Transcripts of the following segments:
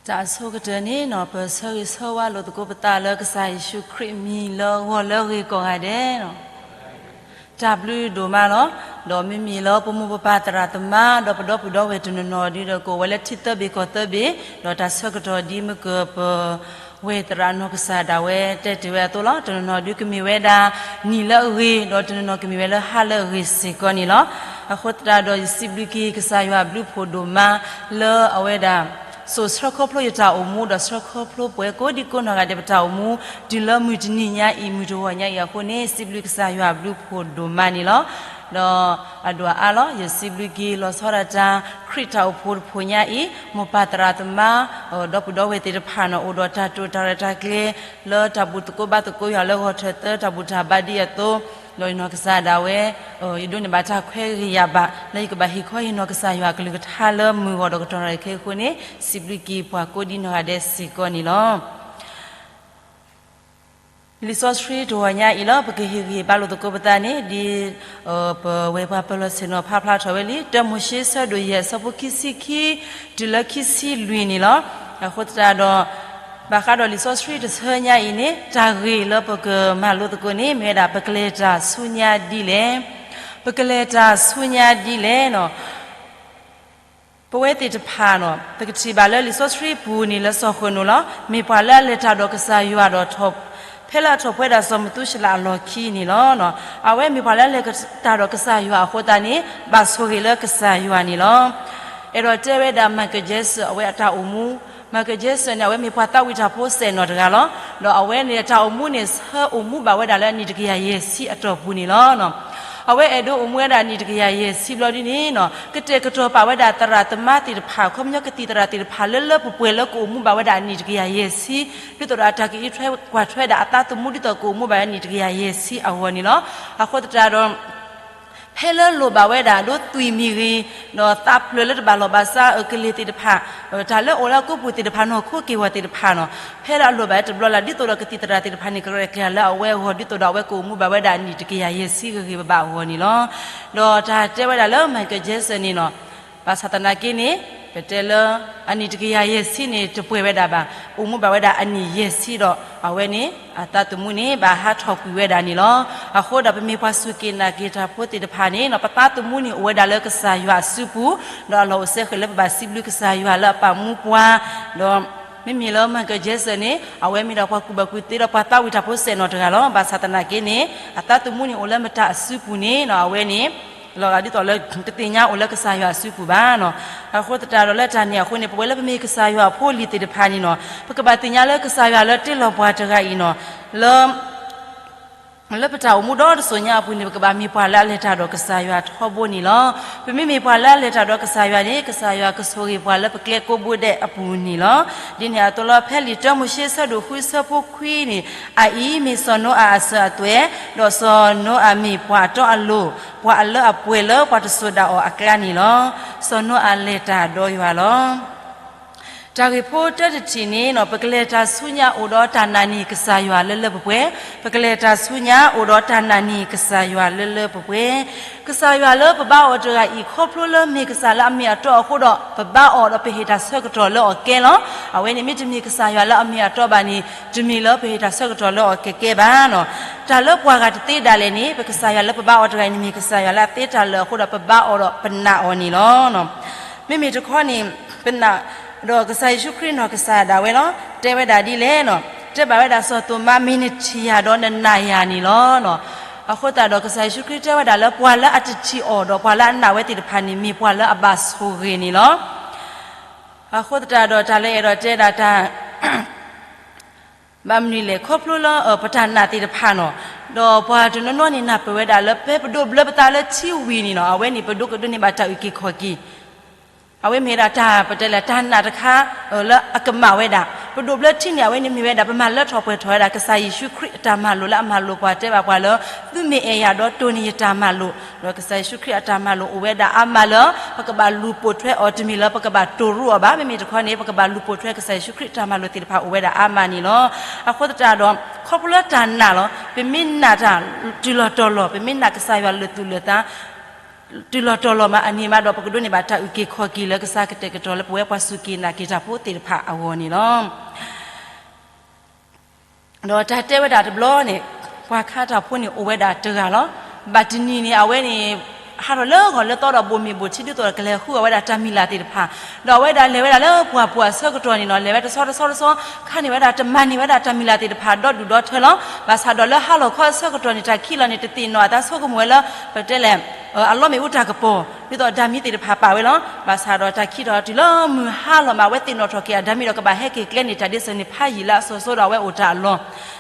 တၢ်အဆိကတၢၢ်န့ၣ် ပဆၢဂ့ၤဆၢဝါလိာ်သကိးပသးလၢကစၢ်ယ့ၣ်ၡူးခရံာ်အမံၤလၢဂီၤလၢအဂ့ၤကိးဂၤဒဲးလီၤ. တၢ်ဘျုးဒိၣ်မးလီၤ. ဒီးမ့မ့ၢ်လၢပမိၢ်ပပၢ်သရၣ်သမါ ဒီးပဒီပုၢ်ဒီဝဲၢ်တနီၤနီၤဒုဒီး ကအိၣ်ဝဲလၢထံသၢဘ့ၣ်ကီၢ်သၢဘ့ၣ်, ဒီးတၢ်ဆၢကတီၢ်ဒ်မ့ၢ်ကပဝဲၢ်သရၣ်နီၢ်ကစၢ်ဒၣ်ဝဲတဲတ့ၢ်ဝဲအသိးလီၤ. တနီၤနီၤဒုကမ့ၢ်ဝဲဒၣ်နံၣ်လၢအဂ့ၤ, ဒီးတနီၤနီၤကမ့ၢ်ဝဲလၢဟါလၢအဂ့ၤစ့ၢ်ကီးန့ၣ်လီၤ. အဃိသတးဒီး ယစံးဘျုးက့ၤကစၢ်ယွၤအဘျုးဖှိၣ်ဒိၣ်မး လၢအဝဲဒၣ် စိာ်ဆှၢခီဖျိယတၢ်အိၣ်မူ ဒီးဆှၢခီဖျိပှၤကိးဒံကိးနီၢ်ဂၤဒဲးပတၢ်အိၣ်မူ တုၤလၢမုၢ်တနံၤညါအံၤ မုၢ်တဂီၤညါအံၤအဃိန့ၣ် စံးဘျုးကစၢ်ယွၤအဘျုးဖှိၣ်ဒိၣ်မးန့ၣ်လီၤ. ဒီးအဒိၣ်အအါလီၤ. ယစံးဘျုးက့ၤလီၤဆီဒၣ်တၢ် ခရံာ်တၢ်အိၣ်ဖှိၣ်တဖှိၣ်ညါအံၤ မိၢ်ပၢ်သရၣ်သမါ ဒီပုၢ်ဒီဝဲၢ်သ့ၣ်တဖၣ်န့ၣ် အိၣ်ဒီးတၢ်တိာ်တၢ်ရဲၣ်တၢ်ကျဲၤ လၢတၢ်ဘူၣ်သကိးဘါသကိးယွၤလၢဂီၤထၢၣ်သၢ တၢ်ဘူၣ်တၢ်ဘါဒ်အသိး, ဒီးယနီၢ်ကစၢ်ဒၣ်ဝဲ ယဒိးန့ၢ်ဘၣ်တၢ်ခွဲးဂ့ၤယာ်ဘၣ် လၢယကဘၣ်ဟ့ၣ်ခီဟ့ၣ်နီၤကစၢ်ယွၤအကလုၢ်ကထါလၢမုၢ်ဂီၤဒီးကတီၢ်ရဲၣ်ခဲအံၤအဃိန့ၣ် စံးဘျုးက့ၤပှၤကိးဒံနီၢ်ဂၤဒဲးစ့ၢ်ကီးန့ၣ်လီၤ. လံာ်စီဆှံတဂီၤညါအံၤလၢပကဟ့ၣ်ဂံၢ်ဟ့ၣ်ဘါလိာ်သကိးပသးန့ၣ် ဒ် ပဝဲၢ်ပှၤပၢၤလီၢ်ဆ့ၣ်နီၤဖးဖျါထီၣ်ဝဲလံ တၢမိၤၡ့ဆၢဒိၣ်ယဲၢ် အဆၢဖိခံဆံခံ တုၤလၢခံဆံလွံၢ်န့ၣ်လီၤ. အဃိသတးဒီး ဘၣ်ဃးဒီးလံာ်စီဆှံတဆၢညါအံၤန့ၣ် တၢ်ဂ့ၢ်လၢပကမၤလိသကိးန့ၣ် မ့ၢ်ဝဲဒၣ် ပကလဲၤတၢ်ဆူညါဒ်လဲၣ်, ပကလဲၤတၢ်ဆူညါဒ်လဲၣ်န့ၣ် ပဝဲသ့ၣ်တဖၣ်န့ၣ် ပကထံၣ်ဘၣ်လၢလံာ်စီဆှံပူၤန့ၣ်လၢစီၤဃနိာ်လီၤ. မ့ၢ်ပှၤလၢအလဲၤတၢ်ဒီးကစၢ်ယွၤဒီး ဖဲလၢအထီၣ်ပှဲၤဒၣ်စီၤမသူၡလးအလီၢ်ခံန့ၣ်လီၤ. အဝဲမ့ၢ်ပှၤလၢအလဲၤတၢ်ဒီးကစၢ်ယွၤအဃိသတးန့ၣ် ဘၣ်ဆိၣ်ဂ့ၤလၢကစၢ်ယွၤန့ၣ်လီၤ. အဲၣ်ဒိးတဲဝဲဒၣ် Michael Jackson အဝဲအတၢ်အိၣ်မူ, Michael Jackson န့ၣ် အဝဲမ့ၢ်ပှၤသးဝံၣ်တၢ်ဖိစဲးနီၢ်တဂၤလီၤ. ဒီးအဝဲန့ၣ်တၢ်အိၣ်မူန့ၣ် ဆၢအိၣ်မူဘၣ်ဝဲဒၣ်လၢအနံၣ်တကယၤယဲၢ်ဆံအတီၢ်ပူၤန့ၣ်လီၤ. အဝဲအဲၣ်ဒိးအိၣ်မူဝဲဒၣ်နံၣ်တကယၤယဲၢ်ဆံဘျီဒ်န့ၣ် ကတဲာ်ကတီၤပာ်ဝဲဒၣ်သရၣ်သမါသ့ၣ်တဖၣ် ခီပညီကသံၣ်သရၣ်သ့ၣ်တဖၣ်လၢလၢပှဲၤပှဲၤလၢကအိၣ်မူဘၣ်ဝဲဒၣ်အနံၣ်တကယၤယဲၢ်ဆံ ဒ်သိးဒီးအတၢ်ကအံးထွဲကွၢ်ထွဲဒၣ်အသးသမူဒ်သိးကအိၣ်မူဘၣ်ဝဲနံၣ်တကယၤယဲၢ်ဆံအဂီၢ်န့ၣ်လီၤ. အဃိသတးဒီး ဖဲလၢလိၣ်ဘၣ်ဝဲဒၣ်ဒိးသွံၣ်မံၤဂ့ၤ, ဒီးသးဖျၢၣ်လၢတဘၣ်လီၢ်ဘၣ်စးအကလ့ၢ်သ့ၣ်တဖၣ်, တၢ်လၢအိၣ်လၢအကိးပူၤသ့ၣ်တဖၣ် နီၢ်ခိက့ၢ်ဂီၤသ့ၣ်တဖၣ်န့ၣ် ဖဲလၢအလိၣ်ဘၣ်တဘျီလၢ် ဒ်သိးဒီးကသံၣ်သရၣ်သ့ၣ်တဖၣ်န့ၣ် ကရဲၣ်ကျဲၤလၢအဝဲအဂီၢ် ဒ်သိးဒီးအဝဲကအိၣ်မူဘၣ်ဝဲဒၣ်အနံၣ်တကယၤယဲၢ်ဆံဂ့ၤဂ့ၤဘၣ်ဘၣ်အဂီၢ်န့ၣ်လီၤ. ဒီးတၢ်တဲဝဲဒၣ်လၢ Michael Jackson န့ၣ်န့ၣ် ဘၣ်ဆၣ်သနာ်က့န့ၣ် ပတဲလၢ အနံၣ်တကယၤယဲၢ်ဆံန့ၣ် တပှဲၤဝဲဒၣ်ဘၣ်, အိၣ်မူဘၣ်ဝဲဒၣ်အနံၣ်ယဲၢ်ဆံဒီး အဝဲန့ၣ် အသးသမူန့ၣ် ဘၣ်ဟးထီၣ်ကွံာ်ဝဲဒၣ်န့ၣ်လီၤ. အဃိဒီးပမ့ၢ်ပှၤစူၢ်က့ၤနာ်က့ၤတၢ်ဖိသ့ၣ်တဖၣ်န့ၣ် ပသးသမူန့ၣ်အိၣ်ဝဲဒၣ်လၢကစၢ်ယွၤအစုပူၤ, ဒီးအလီၢ်အိၣ်စဲဃဲၤလၢပဘၣ်စံးဘျုးကစၢ်ယွၤလၢအပာ်မူပှၤ, ဒီး မ့မ့ၢ်လၢ Michael Jackson န့ၣ် အဝဲမ့ၢ်ဒၣ်ပှၤကူၣ်ဘၣ်ကူၣ်သ့ဒီးပှၤသးဝံၣ်တၢ်ဖိစဲးနီၢ်တဂၤလီၤ. ဘၣ်ဆၣ်သနာ်က့န့ၣ် အသးသမူန့ၣ်အိၣ်လၢမတၤအစုပူၤန့ၣ် အဝဲန့ၣ် လီၤဂာ်ဒ်သိးလၢ တသ့ၣ်ညါအိၣ်လၢကစၢ်ယွၤအစုပူၤဘၣ်န့ၣ်. အဃိသတးဒီးလၢတၢ်န့ၣ်အဃိန့ၣ် ပဝဲလၢပမ့ၢ်ကစၢ်ယွၤအဖိအလံၤသ့ၣ်တဖၣ်န့ၣ်န့ၣ် ပကဘၣ်သ့ၣ်ညါလၢကစၢ်ယွၤလၢတ့လီၤပှၤတဂၤအံၤန့ၣ် လၢ လၢပတၢ်အိၣ်မူဒီတစိၤညါအပူၤန့ၣ် ပကဘၣ်မ့ၢ်ပှၤလၢအလဲၤတၢ်ဒီးကစၢ်ယွၤထီဘိန့ၣ်လီၤ. ပမ့မ့ၢ်ပှၤလၢအလဲၤတၢ်ဒီးကစၢ်ယွၤန့ၣ် ကစၢ်ယွၤကဆိၣ်ဂ့ၤပှၤလၢပကျဲကိးဘိဒဲးအပူၤန့ၣ်လီၤ. ဒ်န့ၣ်အသိးလီၤ ဖဲလံာ်တၢမိၤၡ့ဆၢဒိၣ်ဃုဆၢဖိခွံန့ၣ် အအံၤမ့ၢ်စီၤနိအၤအစၢၤအသွဲၣ်, ဒီးစီၤနိအၤမ့ၢ်ပှၤအတီအလိၤ, ပှၤအလၢအပှဲၤလၢပှၤတစိၤဒၣ်အီၤအကျါန့ၣ်လီၤ. စီၤနိအၤလဲၤတၢ်ဒီးယွၤလီၤ. တၢ်ဂ့ၢ်ဖိတၢတထံၣ်န့ၣ် ပကလဲၤတၢ်ဆူညါအိၣ်ဒီးတၢ်နာ်န့ၢ်ကစၢ်ယွၤလၢလၢပှဲၤပှဲၤ, ပကလဲၤတၢ်ဆူညါအိၣ်ဒီးတၢ်နာ်န့ၢ်ကစၢ်ယွၤလၢလၢပှဲၤပှဲၤ, ကစၢ်ယွၤလၢပဘါအီၤတဂၤအံၤ ခီဖျိလၢမ့ၢ်ကစၢ်လၢအမ့ၢ်အတီအဃိဒီး ပဘါအီၤဒီးပဟ့ၣ်တၢ်ဆၢကတီၢ်လၢအီၤကဲလီၤ. အဝဲန့ၣ်မ့တမ့ၢ်ကစၢ်ယွၤလၢအမ့ၢ်အတီဘၣ်န့ၣ် တမ့ၢ်လၢပဟ့ၣ်တၢ်ဆၢကတီၢ်လၢအီၤကဲကဲဘၣ်န့ၣ်. တၢ်လၢပှၤဂၤတသ့ဒၣ်လဲာ်န့ၣ် ပကစၢ်ယွၤလၢပဘါအီၤတဂၤအံၤန့ၣ်မ့ၢ်ကစၢ်ယွၤလၢအသ့တၢ်လၢာ်အဃိဒီး ပဘါအီၤဒီးပနာ်အီၤန့ၣ်လီၤ. မ့မ့ၢ်တခီန့ၣ် ပနာ် ဒီးကစၢ်ယ့ၣ်ၡူးခရံာ်နီၢ်ကစၢ်ဒၣ်ဝဲလီၤ. တဲဝဲဒၣ်ဒ်လဲၣ်န့ၣ်, တဲဘၣ်ဝဲဒၣ်စီၤသိၤမါ မ့ၢ်နထံၣ်ယၤဒီးနနာ်ယၤန့ၣ်လီၤ. အဃိသတးဒီးကစၢ်ယ့ၣ်ၡူးခရံာ်တဲဝဲဒၣ်လၢ ပှၤလၢအတထံၣ်အီၤဒီးပှၤလၢအနာ်ဝဲသ့ၣ်တဖၣ်န့ၣ် မ့ၢ်ပှၤလၢအဘၣ်ဆိၣ်ဂ့ၤန့ၣ်လီၤ. အဃိသတးဒီးတၢ်လၢအဲၣ်ဒိးတဲဒၣ်တၢ် ဘၣ်မနုၤလဲၣ် ခီဖျိလၢပတၢ်နာ်သ့ၣ်တဖၣ်န့ၣ်, ဒီးပှၤတနီၤနီၤန့ၣ်နၢ်ပၢၢ်ဝဲဒၣ်လၢ ဖဲပဒိးဘျၢပသးလၢထံဝံၤန့ၣ်န့ၣ် အဝဲန့ၣ် ပဒိးကဒိးန့ၢ်ဘၣ်တၢ်အုၣ်က့ၤခီၣ်က့ၤ အဝဲမ့ၢ်ဝဲဒၣ်တၢ်ပတဲလၢတၢ်နာ်တခါ လၢအကမၣ်ဝဲဒၣ်. ပဒိးဘျၢထံန့ၣ် အဝဲန့ၣ်မ့ၢ်ဝဲဒၣ် ပမၤလၢထီၣ်ပှဲၤထီၣ်ဝဲဒၣ် ကစၢ်ယ့ၣ်ၡူးခရံာ်အတၢ်မၤလိာ်လၢအမၤလိာ်ပှၤတဲဘၣ်ပှၤလၢ သုမ့ၢ်အဲၣ်ယၤဒီးတိၢ်န့ၢ်ယတၢ်မၤလိာ်, ဒီးကစၢ်ယ့ၣ်ၡူးခရံာ်အတၢ်မၤလိာ်အိၣ်ဝဲဒၣ်အါမးလၢ ပကဘၣ်လူၤပိာ်ထွဲအီၤ တမ့ၢ်လၢပကဘၣ်တိၢ်ရူးအီၤဘၣ်. မ့မ့ၢ်တခီန့ၣ် ပကဘၣ်လူၤပိာ်ထွဲကစၢ်ယ့ၣ်ၡူးခရံာ်အတၢ်မၤလိာ်သ့ၣ်တဖၣ်အိၣ်ဝဲဒၣ်အါမးန့ၣ်လီၤ. အဃိသတးဒီး ခီဖျိလၢတၢ်နာ်လီၤ. ပမ့ၢ်နာ်တၢ်တုၤလီၤတီၤလီၤ, ပမ့ၢ်နာ်ကစၢ်ယွၤလၢာ်သူၣ်လၢာ်သး တုၤလီၤတီၤလီၤမးအန့ၣ်မးဒီး ပကဒိးန့ၢ်ဘၣ်တၢ်အုၣ်က့ၤခီၣ်က့ၤလၢကစၢ်ကတဲာ်ကတီၤလၢပဝဲပှၤစူၢ်က့ၤနာ်က့ၤတၢ်ဖိသ့ၣ်တဖၣ်အဂီၢ်န့ၣ်လီၤ. ဒီးတၢ်တဲဝဲဒၣ်တဘျီန့ၣ် ပှၤခါတၢ်ဖိန့ၣ်အိၣ်ဝဲဒၣ်တဂၤလီၤ. ဘၣ်တနံၤန့ၣ် အဝဲန့ၣ် ဟးထီၣ်လၢဂီၤလၢသီဒီးဘိၣ်မ့ၢ်ဘိၣ်ထံဒ်သိးဒီးကလဲၤဃုအီၣ်ဝဲဒၣ်တၢ်မံၤလၢ်သ့ၣ်တဖၣ်, ဒီးအဝဲဒၣ်လဲၤဝဲဒၣ်လၢပှၢ်ပူၤအဆၢကတီၢ်န့ၣ်နီၤ လဲၤဝဲတဆီတဆီတဆီ ခါန့ၢ်ဝဲဒၣ်တမၤန့ၢ်ဝဲဒၣ်တၢ်မံၤလၢ်သ့ၣ်တဖၣ်ဒီဒူၣ်ဒီထၢလီၤ. ဘၣ်ဆၣ်ဒီးလၢဟါလီၤခီအဆၢကတီၢ်န့ၣ် တၢ်ခံးလီၤန့ၣ် တသ့ၣ်နီၣ်အသးဆိကမိၣ်ဝဲလၢ ပတဲလဲၣ် အလီၢ်မ့ၣ်အူတၢ်ကပီၤ ဒ်သိးဒၣ်မံၤသ့ၣ်တဖၣ်ပာ်ဝဲလီၤ. ဘၣ်ဆၣ်ဒီးတၢ်ခံးထီၣ်တုၤလၢမုၢ်ဟါလီၤမး အဝဲသ့ၣ်နီၣ်ထီၣ်က့ၤအဒၣ်မံၤဒီးကဘၣ်ဟဲက့ၤကျဲန့ၢ်တၢ်ဒ်သိးန့ၣ် ဖးယံာ်လၢအစီၤစီဒီးအဝဲအိၣ်တၢ်အလီၢ်,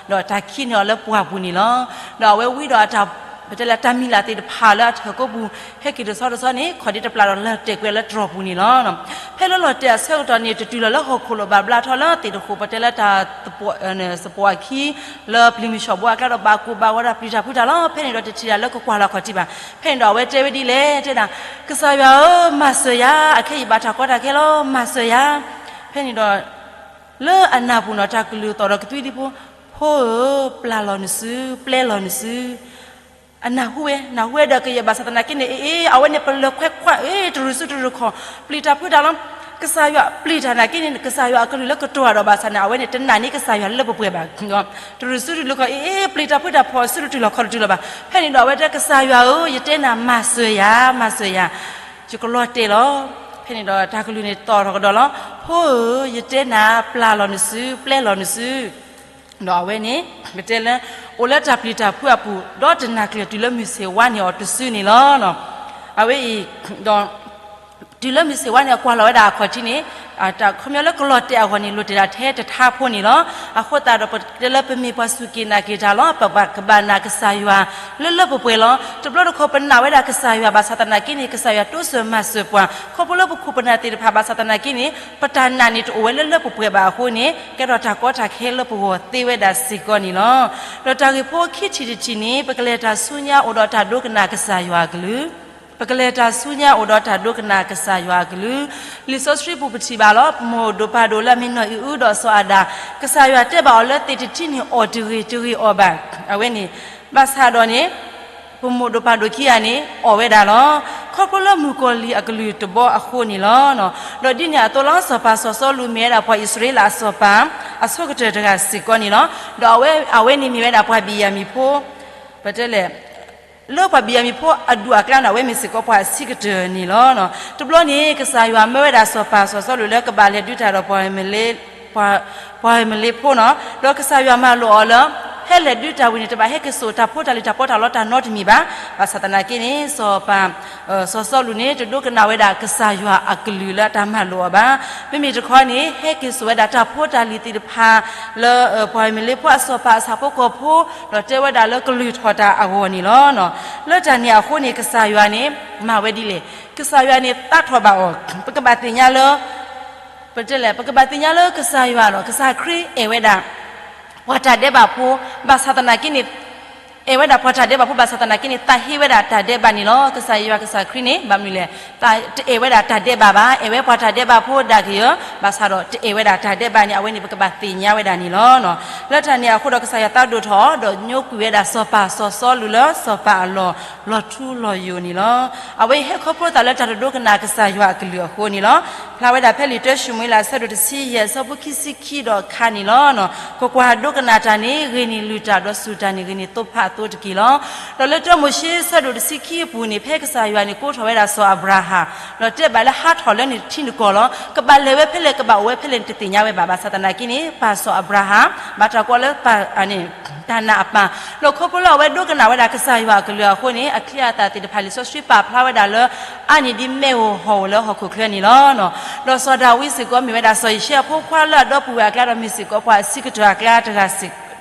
ဒီးတၢ်ခံးန့ၢ်အီၤလၢပှၢ်ပူၤန့ၣ်လီၤ. ဒီးအဝဲဝံဒီးအတၢ် ပတဲလၢတၢ်မံၤလၢ်သ့ၣ်တဖၣ်လၢအထၢၣ်ကိးပူၤ ဟဲက့ၤတဆီတဆီန့ၣ် ခီၣ်ဒ့တပျၢ်ဒီးလၢတဲာ်ကွံာ်လၢတြီၢ်ပူၤန့ၣ်လီၤ. ဖဲလၢလီၤတဲာ်အဆၢကတီၢ်န့ၣ် တတုၤလီၤလၢဟီၣ်ခိၣ်လိာ်ဘၣ်ဘျါထီၣ်လၢသ့ၣ်တဃိး ပတဲလၢတၢ်သပှၢ်အခံ လၢပျံၤမုၢ်ဆှီၣ်ဘိအကျါဒီးဘၣ်ကိၢ်ဘၣ်ဂီၤဒီးပျံၤတၢ်ဖုးတၢ်လီၤ. ဖဲန့ၣ်ဒီးတထံၣ်တၢ်လၢကကွၢ်လီၤခီၣ်ထံးဘၣ်. ဖဲန့ၣ်ဒီးအဝဲတဲဝဲဒ်လဲၣ် တဲဒၣ် ကစၢ်ယွၤဧၢ မၤစၢၤယၤ အခဲအံၤဘၣ်တၢ်ကီတၢ်ခဲလီၤ မၤစၢၤယၤ. ဖဲန့ၣ်ဒီး လၢအနၢ်ပူၤနီၤ တၢ်ကလုၢ်သီၣ်ဒီးကသွံဒံဖိ ဖိဧၢ ပျၢ်လီၤနစု ပျဲလီၤနစု အနၢ်ဟူဝဲ နၢ်ဟူဝဲဒီးကယဲၢ်ဘၣ်ဆၣ်သနာ်က့န့ၣ် အ့ အဝဲန့ၣ်ပလၢၤခွဲးခွါ အ့ တရူးစုတရူးခီၣ် ပျံၤတၢ်ဖုးတၢ်လီၤ. ကစၢ်ယွၤပျံၤတၢ်နာ်က့န့ၣ် ကစၢ်ယွၤအကလုၢ်လၢကတိၤတၢ်ဒီးဘၣ်ဆၣ်န့ၣ် အဝဲန့ၣ်တနာ်န့ၢ်ကစၢ်ယွၤလၢပှဲၤပှဲၤဘၣ်. တရူးစုတရူးခီၣ် အ့ အ့ ပျံၤတၢ်ဖုးတၢ်ဖီၣ်စုတတုၤလီၤခီၣ်တတုၤလီၤဘၣ်. ဖဲန့ၣ်ဒီးအဝဲတဲ ကစၢ်ယွၤဧၢ ယတဲနၤ မၤစၢၤယၤ မၤစၢၤယၤ ယကလီၤတဲာ်လီၤ. ဖဲန့ၣ်ဒီးတၢ်ကလုၢ်န့ၣ်သီၣ်ထီၣ်ကဒီးလီၤ. ဖိဧၢ ယတဲနၤ ပျၢ်လီၤနစု ပျဲလီၤနစု ဒီးအဝဲန့ၣ် ပတဲလၢ အိၣ်လၢတၢ်ပျံၤတၢ်ဖုးအပူၤ ဒီးတနၢ်ကျၢၤတုၤလၢမုၢ်ဆ့ၣ်ဝါန့ၢ်အီၤတစုန့ၣ်လီၤ. အဝဲအံၤ ဒီး တုၤလၢမုၢ်ဆ့ၣ်ဝါန့ၣ် အကွၢ်လီၤဝဲဒၣ်အခီၣ်ထံးန့ၣ် တၢ်ခီပညီလၢကလီၤတဲာ်အဂီၢ်န့ၣ် လိၣ်တဲာ်ဒၣ်ထဲတထါဖိန့ၣ်လီၤ. အဃိသတးဒီး ပတဲလၢပမ့ၢ်ပှၤစူၢ်က့ၤနာ်က့ၤတၢ်လီၤ ပဘၣ်ကဘၣ်နာ်ကစၢ်ယွၤ လၢလၢပှဲၤပှဲၤလီၤ. တဘျီတခီၣ်ပနာ်ဝဲဒၣ်ကစၢ်ယွၤ ဘၣ်ဆၣ်သနာ်က့န့ၣ် ကစၢ်ယွၤတိစၢၤမၤစၢၤပှၤ ခီဖျိလၢပခိၣ်ပနၢ်သ့ၣ်တဖၣ် ဘၣ်ဆၣ်သနာ်က့န့ၣ် ပတၢ်နာ်န့ၣ်တအိၣ်ဝဲလၢလၢပှဲၤပှဲၤဘၣ်အဃိန့ၣ် ကဲထီၣ်တၢ်ကီတၢ်ခဲလၢပဂီၢ်သ့ဝဲဒၣ်စ့ၢ်ကီးန့ၣ်လီၤ. ဒီးတၢ်ဂ့ၢ်ဖိခံထံၣ်တထံၣ်န့ၣ် ပကလဲၤတၢ်ဆူညါအိၣ်ဒီးတၢ်ဒိကနၣ်ကစၢ်ယွၤအကလုၢ် ပကလဲၤတၢ်ဆူညါအိၣ်ဒီးတၢ်ဒိကနၣ်ကစၢ်ယွၤအကလုၢ်. လံာ်စီဆှံပူၤပထံၣ်ဘၣ်လီၤ ပမိၢ်ဒိၣ်ပၢ်ဒိၣ်လၢအမ့ၢ်နီၢ်အံၣ်အုဒီးစီၤအၤဒၣ် ကစၢ်ယွၤတဲဘၣ်အီၤလၢသ့ၣ်တထံၣ်န့ၣ် အီၣ်တဂ့ၤတဂ့ၤအီၣ်ဘၣ်. အဝဲန့ၣ် ဘၣ်ဆၣ်ဒီးန့ၣ် ပမိၢ်ဒိၣ်ပၢ်ဒိၣ်ခံဂၤန့ၣ် အီၣ်ဝဲဒၣ်လီၤ. ခီဖျိလၢမုၣ်ကီၤလံၢ်အကလုၢ်တဘီအဃိန့ၣ်လီၤ. ဒီးဒ်န့ၣ်အသိးလီၤ စီၤပၤစီၤစီလူးမ့ၢ်ဝဲဒၣ်ပှၤအံၣ်စရ့လးအစီၤပၤ အဆိကတၢၢ်တဂၤစ့ၢ်ကီးန့ၣ်လီၤ. ဒီးအဝဲန့ၣ်မ့ၢ်ဝဲဒၣ်ပှၤဘ့ၣ်ယၤမံၤဖိ ပတဲလဲၣ် လၢပှၤဘ့ၣ်ယၤမံၤဖိအဒူၣ်အကျါန့ၣ် အဝဲမ့ၢ်စ့ၢ်ကီးပှၤအဆံးကတၢၢ်န့ၣ်လီၤ. တဘျီန့ၣ် ကစၢ်ယွၤမၢဝဲဒၣ်စီၤပၤစီၤစီလူးလၢကဘၣ်လဲၤဒုးတၢ်ဒီးပှၤ ပှၤအၤမလ့းဖိနီၤ, ဒီးကစၢ်ယွၤမၤလိာ်အီၤလၢ ဟဲလဲၤဒုးတၢ်ဝံၤန့ၣ် တဘၣ်ဟဲက့ၤစိာ်တၢ်ဖိတၢ်လံၤတၢ်ပီးတၢ်လီတၢ်နီတမံၤဘၣ်. ဘၣ်ဆၣ်သနာ်က့န့ၣ် စီၤပၤ စီၤစီလူးန့ၣ် တဒိကနၣ်ဝဲဒၣ်ကစၢ်ယွၤအကလုၢ်လၢအတၢ်မၤလိာ်အီၤဘၣ်. မ့မ့ၢ်တခီန့ၣ် ဟဲက့ၤစိာ်ဝဲဒၣ်တၢ်ဖိတၢ်လံၤသ့ၣ်တဖၣ် လၢ ပှၤအၤမလ့းဖိအစီၤပၤအဆၣ်ဖိကီၢ်ဖိ ဒီးတဲဝဲဒၣ်လၢကလုၢ်ထီၣ်တၢ်အဂီၢ်န့ၣ်လီၤ. လၢတၢ်န့ၣ်အဃိန့ၣ် ကစၢ်ယွၤန့ၣ် မၤဝဲဒ်လဲၣ်. ကစၢ်ယွၤန့ၣ်သးထီၣ်ဘၣ်အီၤ, ပကဘၣ်သ့ၣ်ညါလၢ ပတဲလဲၣ် ပကဘၣ်သ့ၣ်ညါလၢကစၢ်ယွၤဒီး ကစၢ်ခရံာ်အဲၣ်ဝဲဒၣ် ပှၤတၢ်ဒဲးဘးဖိ ဘၣ်ဆၣ်သနာ်က့န့ၣ် အဲၣ်ဝဲဒၣ်ပှၤတၢ်ဒဲးဘးဖိ ဘၣ်ဆၣ်သနာ်က့န့ၣ် သးဟ့ဝဲဒၣ်တၢ်ဒဲးဘးန့ၣ်လီၤ. ကစၢ်ယွၤကစၢ်ခရံာ်န့ၣ် ဘၣ်မနုၤလဲၣ် တအဲၣ်ဝဲဒၣ်တၢ်ဒဲးဘးဘၣ်, အဲၣ်ဝဲပှၤတၢ်ဒဲးဘးဖိဒၣ်ကယၢၤ, ဘၣ်ဆၣ်ဒီးတအဲၣ်ဝဲဒၣ်တၢ်ဒဲးဘးန့ၣ် အဝဲန့ၣ် ပကဘၣ်သ့ၣ်ညါဝဲဒၣ်န့ၣ်လီၤ. လၢတၢ်န့ၣ်အဃိဒီးကစၢ်ယွၤသးဒိၣ်ထီၣ် ဒီးညိကွံာ်ဝဲဒၣ်စီၤပၤစီၤစီလူးလၢစီၤပၤအလီၢ် လီၤထူလီၤယိာ်န့ၣ်လီၤ. အဝဲအံၤဟဲခီဖျိသးလၢတၢ်တဒိကနၣ်ကစၢ်ယွၤအကလုၢ်အဃိန့ၣ်လီၤ. ဖျါဝဲဒၣ်ဖဲလံာ်တၢၡမူၤအ့လး အဆၢဒိၣ်တဆံယဲၢ် အဆၢဖိခံဆံခံဒီးခါန့ၣ်လီၤ. ကွၢ်ကွၢ်, ဒိကနၣ်တၢ်န့ၣ် ဂ့ၤန့ၢ်လုၢ်တၢ် ဒီးစူၢ်တၢ်န့ၣ် ဂ့ၤန့ၢ်သိဖးအသိတက့ၢ်လီၤ. ဒီးလၢတၢမိၤၡ့ အဆၢဒိၣ်တဆံခံအပူၤန့ၣ် ဖဲကစၢ်ယွၤန့ၣ် ကိးထီၣ်ဝဲဒၣ်စီၤအၤဘြၤဟၣ် ဒီးတဲဘၣ်လၢဟးထီၣ်လၢနထံနကီၢ်လီၤ. ကဘၣ်လဲၤဝဲဖဲလဲၣ် ကဘၣ်အိၣ်ဝဲဖဲလဲၣ်န့ၣ် တသ့ၣ်ညါဝဲဘၣ်. ဘၣ်ဆၣ်သနာ်က့န့ၣ် ပၢ်စီၤအၤဘြၤဟၣ် ဘၣ်တၢ်ကိးလၢပၢ် တၢ်နာ်အပၢ်, ဒီးခီဖျိလၢအဝဲဒိကနၣ်ဝဲဒၣ်ကစၢ်ယွၤအကလုၢ်အဃိန့ၣ် အချံအသၣ်သ့ၣ်တဖၣ် လံာ်စီဆှံပာ်ဖျါဝဲဒၣ်လၢ အါန့ၢ်ဒ်မ့ၣ်ဧိၤဟီၣ်ဧိၤလၢဟီၣ်ခိၣ်ချၢန့ၣ်လီၤ. ဒီးစီၤဒၤဝံးစ့ၢ်ကီးမ့ၢ်ဝဲဒၣ်စီၤယၡံယၤဖိခွါလၢအဒီပုၢ်ဝဲၢ်အကျါဒီးမ့ၢ်စ့ၢ်ကီးပှၤအဆံးကတၢၢ်အကျါတဂၤ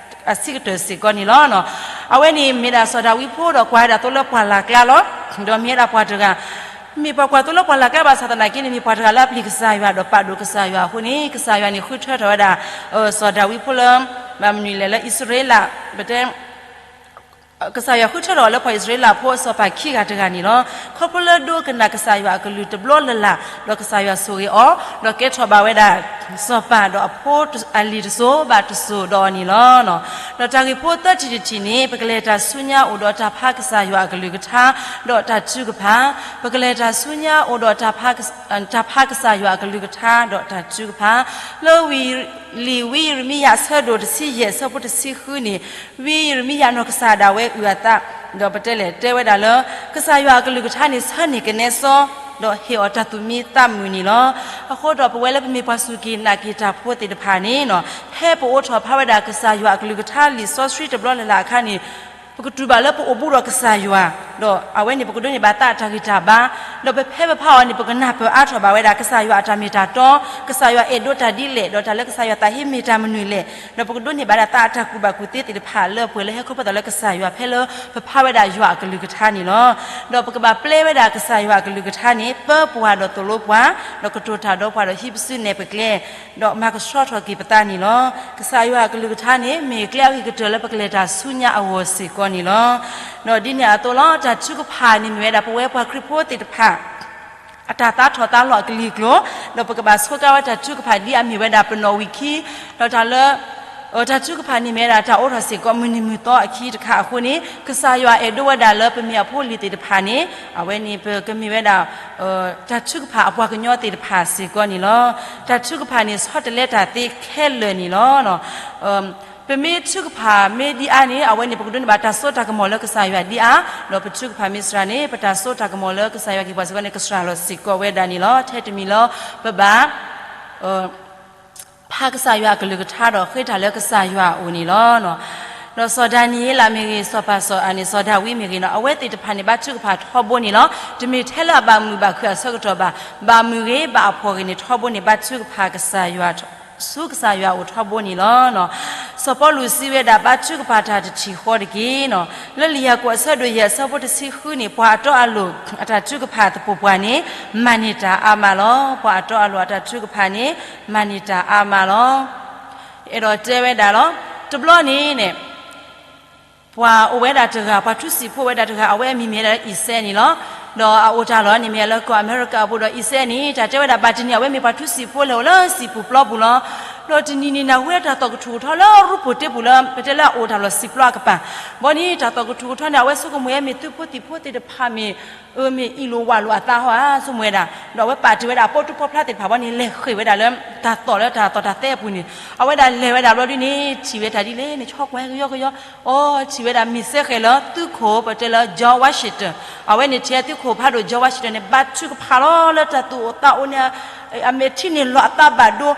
အဆံးကတၢၢ်စ့ၢ်ကီးန့ၣ်လီၤ. အဝဲန့ၣ်မ့ၢ်ဒၣ်စီၤဒၤဝံးဖိဒီးကွၢ်ဝဲဒၣ်သိလၢပှၢ်လၢ်ကျါလီၤ. ဒီးမ့ၢ်ဝဲဒၣ်ပှၤတဂၤ မ့ၢ်ပှၤကွၢ်သိလၢပှၢ်လၢ်ကျါဘၣ်ဆၣ်သနာ်က့န့ၣ် မ့ၢ်ပှၤတဂၤလၢအပျံၤကစၢ်ယွၤဒီးပာ်ဒိၣ်ကစၢ်ယွၤအဃိန့ၣ် ကစၢ်ယွၤန့ၣ်ဃုထၢထီၣ်ဝဲဒၣ် စီၤဒၤဝံးဖိလၢ ဘၣ်မနုၤလဲၣ်လၢအံၣ်စရ့လး ပတဲ ကစၢ်ယွၤဃုထၢထီၣ်အီၤလၢပှၤအံၣ်စရ့လးဖိအစီၤပၤခံဂၤတဂၤန့ၣ်လီၤ. ခီဖျိလၢဒိကနၣ်ကစၢ်ယွၤအကလုၢ်တဘျီလၢ်လၢ် ဒီးကစၢ်ယွၤဆိၣ်ဂ့ၤအီၤ ဒီးကဲထီၣ်ဘၣ်ဝဲဒၣ် စီၤပၤဒီးအဖိအလံၤတစိၤဘၣ်တစိၤဒီးအီၤန့ၣ်လီၤ. ဒီးတၢ်ဂ့ၢ်ဖိသၢထံၣ်တထံၣ်န့ၣ် ပကလဲၤတၢ်ဆူညါအိၣ်ဒီးတၢ်ဖးကစၢ်ယွၤအကလုၢ်ကထါ ဒီးတၢ်ထုကဖၣ်, ပကလဲၤတၢ်ဆူညါအိၣ်ဒီး တၢ်ဖးကစၢ်ယွၤအကလုၢ်ကထါ ဒီးတၢ်ထုကဖၣ်, လၢဝံ လံာ်ဝံယံးရမံယၤအဆၢဒိၣ်တဆံယဲၢ်အဆၢဖိတဆံဃုန့ၣ်, ဝံယံးရမံယၤနီၢ်ကစၢ်ဒၣ်ဝဲအုၣ်အသး, ဒီးပတဲလဲၣ်တဲဝဲဒၣ်လၢ ကစၢ်ယွၤအကလုၢ်ကထါန့ၣ် ဆၢန့ၢ်ကနဲစီ ဒီးဟ့ၣ်အီၤတၢ်သူၣ်မံသးမုာ်န့ၣ်လီၤ. အဃိဒီးပဝဲလၢပမ့ၢ်ပှၤစူၢ်က့ၤနာ်က့ၤတၢ်ဖိသ့ၣ်တဖၣ်န့ၣ်, ဖဲပအိးထီၣ်ဖးဝဲဒၣ်ကစၢ်ယွၤအကလုၢ်ကထါလံာ်စီဆှံတဘျီလၢ်လၢ်အခါန့ၣ်, ပကတူၢ်ဘၣ်လၢပအိၣ်ဘူးဒီးကစၢ်ယွၤ, ဒီးအဝဲန့ၣ် ပကဒိးန့ၢ်ဘၣ်သးအတၢ်ဂံၢ်တၢ်ဘါ, ဒီးပဖဲပဖးအီၤန့ၣ် ပကနၢ်ပၢၢ်အါထီၣ်ဘၣ်ဝဲဒၣ် ကစၢ်ယွၤအတၢ်မ့ၢ်တၢ်တီ, ကစၢ်ယွၤအဲၣ်ဒိးတၢ်ဒ်လဲၣ်, ဒီးတၢ်လၢကစၢ်ယွၤသးဟ့မ့ၢ်တၢ်မနုၤလဲၣ်, ဒီးပကဒိးန့ၢ်ဘၣ်ဒၣ်သးအတၢ်ကူၣ်ဘၣ်ကူၣ်သ့သ့ၣ်တဖၣ်လၢပှဲၤလၢဟဲခီဖျိသးလၢကစၢ်ယွၤဖဲလၢပဖးဝဲဒၣ်ယွၤအကလုၢ်ကထါန့ၣ်လီၤ. ဒီးပကဘၣ်ပျဲဝဲဒၣ်ကစၢ်ယွၤအကလုၢ်ကထါန့ၣ် ပၢပှၤဒီးသိၣ်လိပှၤ, ဒီးကတိၤတၢ်ဒီးပှၤ ဒီးဟံးပစုနဲၣ်ပကျဲ, ဒီးမၤကဆှီထီၣ်က့ၤပသးန့ၣ်လီၤ. ကစၢ်ယွၤအကလုၢ်ကထါန့ၣ် မ့ၢ်ကျဲအဂ့ၤကတၢၢ်လၢပကလဲၤတၢ်ဆူညါအဂီၢ်စ့ၢ်ကီးန့ၣ်လီၤ. ဒီးဒ်န့ၣ်အသိးလီၤ တၢ်ထုကဖၣ်န့ၣ်မ့ၢ်ဝဲဒၣ် ပဝဲပှၤခရံာ်ဖိသ့ၣ်တဖၣ် အတၢ်သးထီၣ်သးလီၤအကလံၤကျိၤ, ဒီးပကဘၣ်ဆိကါဝဲတၢ်ထုကဖၣ်ဒ်အမ့ၢ်ဝဲဒၣ်ပနီၣ်ဝံာ်ခံ, ဒီးတၢ်လၢ တၢ်ထုကဖၣ်န့ၣ်မ့ၢ်ဝဲဒၣ်တၢ်အိးထီၣ်စ့ၢ်ကီးမုၢ်နံၤမုၢ်သီအခံတခါအဃိန့ၣ်, ကစၢ်ယွၤအဲၣ်ဒိးဝဲဒၣ်လၢပမ့ၢ်အဖိအလံၤသ့ၣ်တဖၣ်န့ၣ်, အဝဲန့ၣ်ပကမ့ၢ်ဝဲဒၣ် တၢ်ထုကဖၣ်အပှၤကညီသ့ၣ်တဖၣ်စ့ၢ်ကီးန့ၣ်လီၤ. တၢ်ထုကဖၣ်န့ၣ်ဆီတလဲတၢ်သ့ခဲလၢာ်န့ၣ်လီၤ. ပမ့ၢ်ထုကဖၣ်မ့ၢ်ဒ်အါန့ၣ် အဝဲန့ၣ် ပကဒိးန့ၢ်ဘၣ်တၢ်စိတၢ်ကမီၤလၢကစၢ်ယွၤဒ်အါ, ဒီးပထုကဖၣ်မ့ၢ်စှၤန့ၣ် ပတၢ်စိတၢ်ကမီၤလၢကစၢ်ယွၤက့ၤပှၤစ့ၢ်ကီးန့ၣ် ကစှၤလီၤစ့ၢ်ကီးဝဲဒၣ်န့ၣ်လီၤ. ထဲတမံၤလၢပဘၣ် ဖးကစၢ်ယွၤအကလုၢ်ကထါဒီးဃ့တၢ်လၢကစၢ်ယွၤအအိၣ်န့ၣ်လီၤ. ဒီးစီၤဒၤနံးယ့လးမ့ၢ်ဂ့ၤ, စီၤပၤစီၤအၤန့ၣ်, စီၤဒၤဝံးမ့ၢ်ဂ့ၤန့ၣ်, အဝဲသ့ၣ်တဖၣ်န့ၣ် ဘါထုကဖၣ်ထီဘိန့ၣ်လီၤ. တမ့ၢ်ထဲလၢအဘၣ်မုာ်ဘၣ်ခုၣ်အဆၢကတီၢ်ဘၣ်, ဘၣ်မုာ်ဂ့ၤ ဘၣ်အဖှီၣ်ဂ့ၤန့ၣ် ထီဘိန့ၣ် ဘါထုကဖၣ်ကစၢ်ယွၤ ဆူကစၢ်ယွၤအအိၣ်ထီဘိန့ၣ်လီၤ. စီၤပီလူးစံးဝဲဒၣ် ဘါထုကဖၣ်တၢ်တထံၣ်ဃီတက့ၢ်. လၢလံာ်ယၤကိာ်အဆၢဒိၣ်ယဲၢ်အဆၢဖိတဆံဃုန့ၣ် ပှၤအတီအလိၤအတၢ်ထုကဖၣ်သပှၢ်ပှၢ်န့ၣ် မၤန့ၢ်တၢ်အါမးလီၤ. ပှၤအတီအလိၤအတၢ်ထုကဖၣ်န့ၣ် မၤန့ၢ်တၢ်အါမးလီၤ. အဲၣ်ဒိးတဲဝဲဒၣ်လီၤ. တဘျီန့ၣ်န့ၣ် ပှၤအိၣ်ဝဲဒၣ်တဂၤ, ပှၤထူစံာ်ဖိဝဲဒၣ်တဂၤ, အဝဲအမံၤမ့ၢ်ဝဲဒၣ်လၢအံၤစဲန့ၣ်လီၤ. ဒီးအအိၣ်တၢ်လီၢ်န့ၣ်မ့ၢ်လၢကီၢ်အမဲရကၤအပူၤဒီးအံၤစဲန့ၣ် တၢ်တဲဝဲဒၣ် ဘၣ်တနံၤ အဝဲမ့ၢ်ပှၤထူစံာ်ဖိလဲၤအိၣ်လၢစံာ်ပူၤပျီပူၤလီၤ. ဒီးတနံၤန့ၣ် နၢ်ဟူဝဲတၢ်သီၣ်ကထူၣ်ကထီလၢရူပူၤတ့ပူၤလၢ ပတဲလၢအအိၣ်တၢ်လီၢ်စံာ်ပျီအကပၤ. ဘီန့ၣ် တၢ်သီၣ်ကထူၣ်ကထီန့ၣ် အဝဲဆိကမိၣ်ဝဲမ့ၢ်သုးဖိသံၣ်ဖိသ့ၣ်တဖၣ်မ့ၢ် မ့ၢ်အံၣ်လိာ်ဝးလိာ်အသးဟီဧါ ဆိကမိၣ်ဝဲဒၣ်. ဒီးအဝဲပာ်တ့ၢ်ဝဲဒၣ်အပိာ်တူၢ်ပိာ်ဖျါသ့ၣ်တဖၣ်ဘီန့ၣ် လဲၤဃ့ၢ်ဝဲဒၣ်လၢ တၢ်သီၣ်လၢတၢ်သီၣ်တၢ်သဲအပူၤန့ၣ် အဝဲဒၣ်လဲၤဝဲဒၣ်ဘျီဒ်န့ၣ် ထံၣ်ဝဲတၢ်ဒ်လဲၣ်န့ၣ် ဆီကွၢ်ကယီကယီ, အီ ထံၣ်ဝဲဒၣ်မ့ၢ်စဲဃဲၤလၢသုးခိၣ် ပတဲလၢ George Washington. အဝဲန့ၣ်ထံၣ်သုးခိၣ်ဖးဒိၣ် George Washington န့ၣ် ဘါထုကဖၣ်လီၤလၢတၢ်သူၣ်အိၣ်သးအိၣ်န့ၣ် အမဲာ်ထံန့ၣ်လီၤအသးဘၣ်ဒိ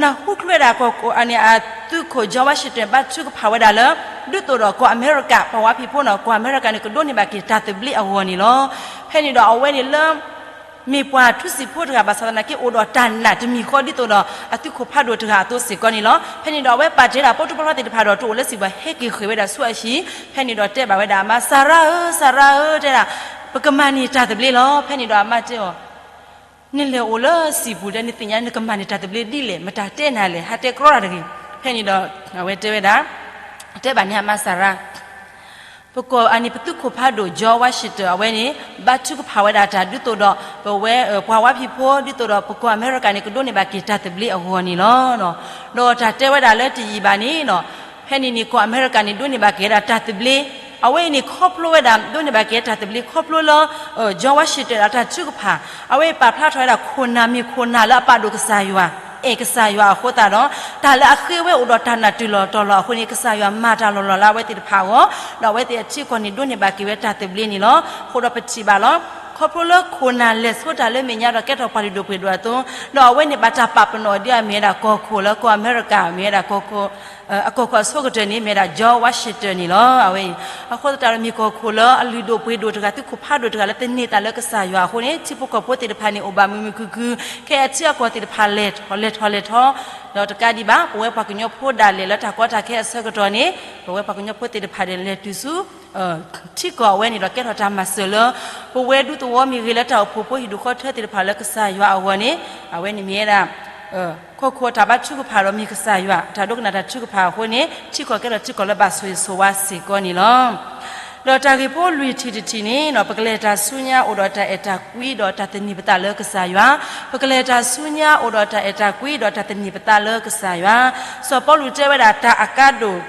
နၢ်ဟူချုးဝဲဒၣ်ကီၢ် အသုးခိၣ် George Washington ဘါထုကဖၣ်ဝဲဒၣ်လၢ ဒုးသိးဒီးကီၢ်အမဲရကၤ ပှၤဝါဖံးဖိန့ၣ် ကီၢ်အမဲရကၤန့ၣ် ကဒိးန့ၢ်ဘၣ်က့ၤတၢ်သဘျ့အဂီၢ်န့ၣ်လီၤ. ဖဲန့ၣ်ဒီးအဝဲန့ၣ်လၢ မ့ၢ်ပှၤထူစံာ်ဖိတဂၤဘၣ်ဆၣ်သနာ်က့ အိၣ်ဒီးတၢ်နာ်တမံၤဃီဒ်သိးဒီး အသုးခိၣ်ဖးဒိၣ်တဂၤအသိးစ့ၢ်ကီးန့ၣ်လီၤ. ဖဲန့ၣ်ဒီးအဝဲပာ်တ့ၢ်ဒၣ်ပိာ်တူၢ်ပိာ်ဖျါသ့ၣ်တဖၣ်ဒီး တအိၣ်လၢစံာ်ပူၤ ဟဲက့ၤဃ့ၢ်ဝဲဒၣ်ဆူအဟံၣ်. ဖဲန့ၣ်ဒီးတဲဘၣ်ဝဲဒၣ်အမါ စၤရါဧၢ, စၤရါဧၢ, တဲဒၣ် ပကမၤန့ၢ်တၢ်သဘျ့လီၤ. ဖဲန့ၣ်ဒီးအမါတဲအီၤ နလဲၤအိၣ်လၢစံာ်ပူၤဒီး နသ့ၣ်ညါ နကမၤန့ၢ်တၢ်သဘျ့ဒ်လဲၣ်, မတၤတဲနၤလဲၣ်, ဟးတဲကြီတၢ်တဂ့ၤ. ဖဲန့ၣ်ဒီး အဝဲတဲဝဲဒၣ်, တဲဘၣ်န့ၣ်အမါ စၤရါ ပကီၢ်အန့ၣ် ပသုးခိၣ်ဖးဒိၣ် George Washington အဝဲန့ၣ် ဘါထုကဖၣ်ဝဲဒၣ်တၢ်ဒ်သိးဒီး ပဝဲပှၤဝါဖံးဖိ ဒ်သိးဒီးပကီၢ်အမဲရကၤန့ၣ် ကဒိးန့ၢ်ဘၣ်က့ၤတၢ်သဘျ့အဂီၢ်န့ၣ်လီၤ. ဒီးတၢ်တဲဝဲဒၣ်လၢတယံာ်ဘၣ်န့ၣ် ဖဲန့ၣ်န့ၣ် ကီၢ်အမဲရကၤန့ၣ် ဒိးန့ၢ်ဘၣ်က့ၤဝဲဒၣ်တၢ်သဘျ့. အဝဲအံၤန့ၣ် ခီဖျိဝဲဒၣ် ဒိးန့ၢ်ဘၣ်က့ၤတၢ်သဘျ့ ခီဖျိလၢ George Washington အတၢ်ထုကဖၣ်, အဝဲအံၤပာ်ဖျါထီၣ်ဝဲဒၣ်ခိၣ်နၢ်မ့ၢ်ခိၣ်နၢ်လၢအပာ်ဒိၣ်ကစၢ်ယွၤ, အဲၣ်ကစၢ်ယွၤအဃိသတးဒီး တၢ်လၢအဃ့ဝဲအိၣ်ဒီးတၢ်နာ်တုၤလီၤတီၤလီၤအဃိန့ၣ် ကစၢ်ယွၤမၤတၢ်လီၤလီၤလၢအဝဲသ့ၣ်တဖၣ်အဂီၢ်, ဒီးအဝဲသ့ၣ်အထံအကီၢ်န့ၣ် ဒိးန့ၢ်ဘၣ်က့ၤဝဲတၢ်သဘျ့န့ၣ်လီၤ. အဃိဒီးပထံၣ်ဘၣ်လီၤ. ခီဖျိလၢခိၣ်နၢ်လဲၤဆိတၢ်လၢမဲာ်ညါဒီးကဲထီၣ်ပှၤလုၢ်ဒိၣ်ပှ့ၤဒိၣ်အသိး, ဒီးအဝဲန့ၣ်ဘၣ်တၢ်ပာ်ပနီၣ်ဒ်အမ့ၢ်ဝဲဒၣ်ကီၢ်ခိၣ်လၢကီၢ်အမဲရကၤ မ့ၢ်ဝဲဒၣ်ကီၢ်ခိၣ် အကီၢ်ခိၣ်အဆိကတၢၢ်န့ၣ် မ့ၢ်ဝဲဒၣ် George Washington န့ၣ်လီၤ. အဝဲအံၤ အဃိသတးဒီးမ့ၢ်ကီၢ်ခိၣ်လၢအလုၢ်ဒိၣ်ပှ့ၤဒိၣ်တဂၤ သုးခိၣ်ဖးဒိၣ်တဂၤလၢသန့ၤသးလၢကစၢ်ယွၤအဃိန့ၣ် ထံဖိကီၢ်ဖိသ့ၣ်တဖၣ်န့ၣ် အိၣ်ဘၣ်မုာ်မုာ်ခုၣ်ခုၣ်, ခဲအံၤအထံအကီၢ်သ့ၣ်တဖၣ်လဲၤထီၣ်လဲၤထီၣ်လဲၤထီၣ်, ဒီးတကးဒံးဘၣ် ပဝဲပှၤကညီဖိဒၣ်လဲာ်လၢတၢ်ကီတၢ်ခဲအဆၢကတီၢ်န့ၣ် ပဝဲပှၤကညီဖိသ့ၣ်တဖၣ်ဒီးလဲၤတုၤဆူ ထံကီၢ်အဝဲန့ၣ်ဒီးကဲထီၣ်တၢ်မၤစၢၤလၢ ပဝဲဒူသဝီမ့ၢ်ဂ့ၤ လၢတၢ်အိၣ်ဖှိၣ်ဖိဟံၣ်ဒူၣ်ဃီထၢသ့ၣ်တဖၣ်လၢကစၢ်ယွၤအဂီၢ်န့ၣ် အဝဲန့ၣ်မ့ၢ်ဝဲဒၣ် ကီၢ်ခိၣ်အတၢ်ဘါထုကဖၣ်ဒီးမ့ၢ်ကစၢ်ယွၤ တၢ်ဒိကနၣ်တၢ်ထုကဖၣ်အဃိန့ၣ် ထံကီၢ်ကဲထီၣ်ထံကီၢ်လၢဘၣ်ဆိၣ်ဂ့ၤဆိၣ်ဝါစ့ၢ်ကီးန့ၣ်လီၤ. ဒီးတၢ်ဂ့ၢ်ဖိလွံၢ်ထံၣ်တထံၣ်န့ၣ် ပကလဲၤတၢ်ဆူညါအိၣ်ဒီးတၢ်အဲၣ်တၢ်ကွံ ဒီးတၢ်သန့ၤပသးလၢကစၢ်ယွၤ, ပကလဲၤတၢ်ဆူညါအိၣ်ဒီးတၢ်အဲၣ်တၢ်ကွံ ဒီးတၢ်သန့ၤပသးလၢကစၢ်ယွၤ. စီၤပီလူးတဲဝဲဒၣ်တၢ်အကါဒိၣ်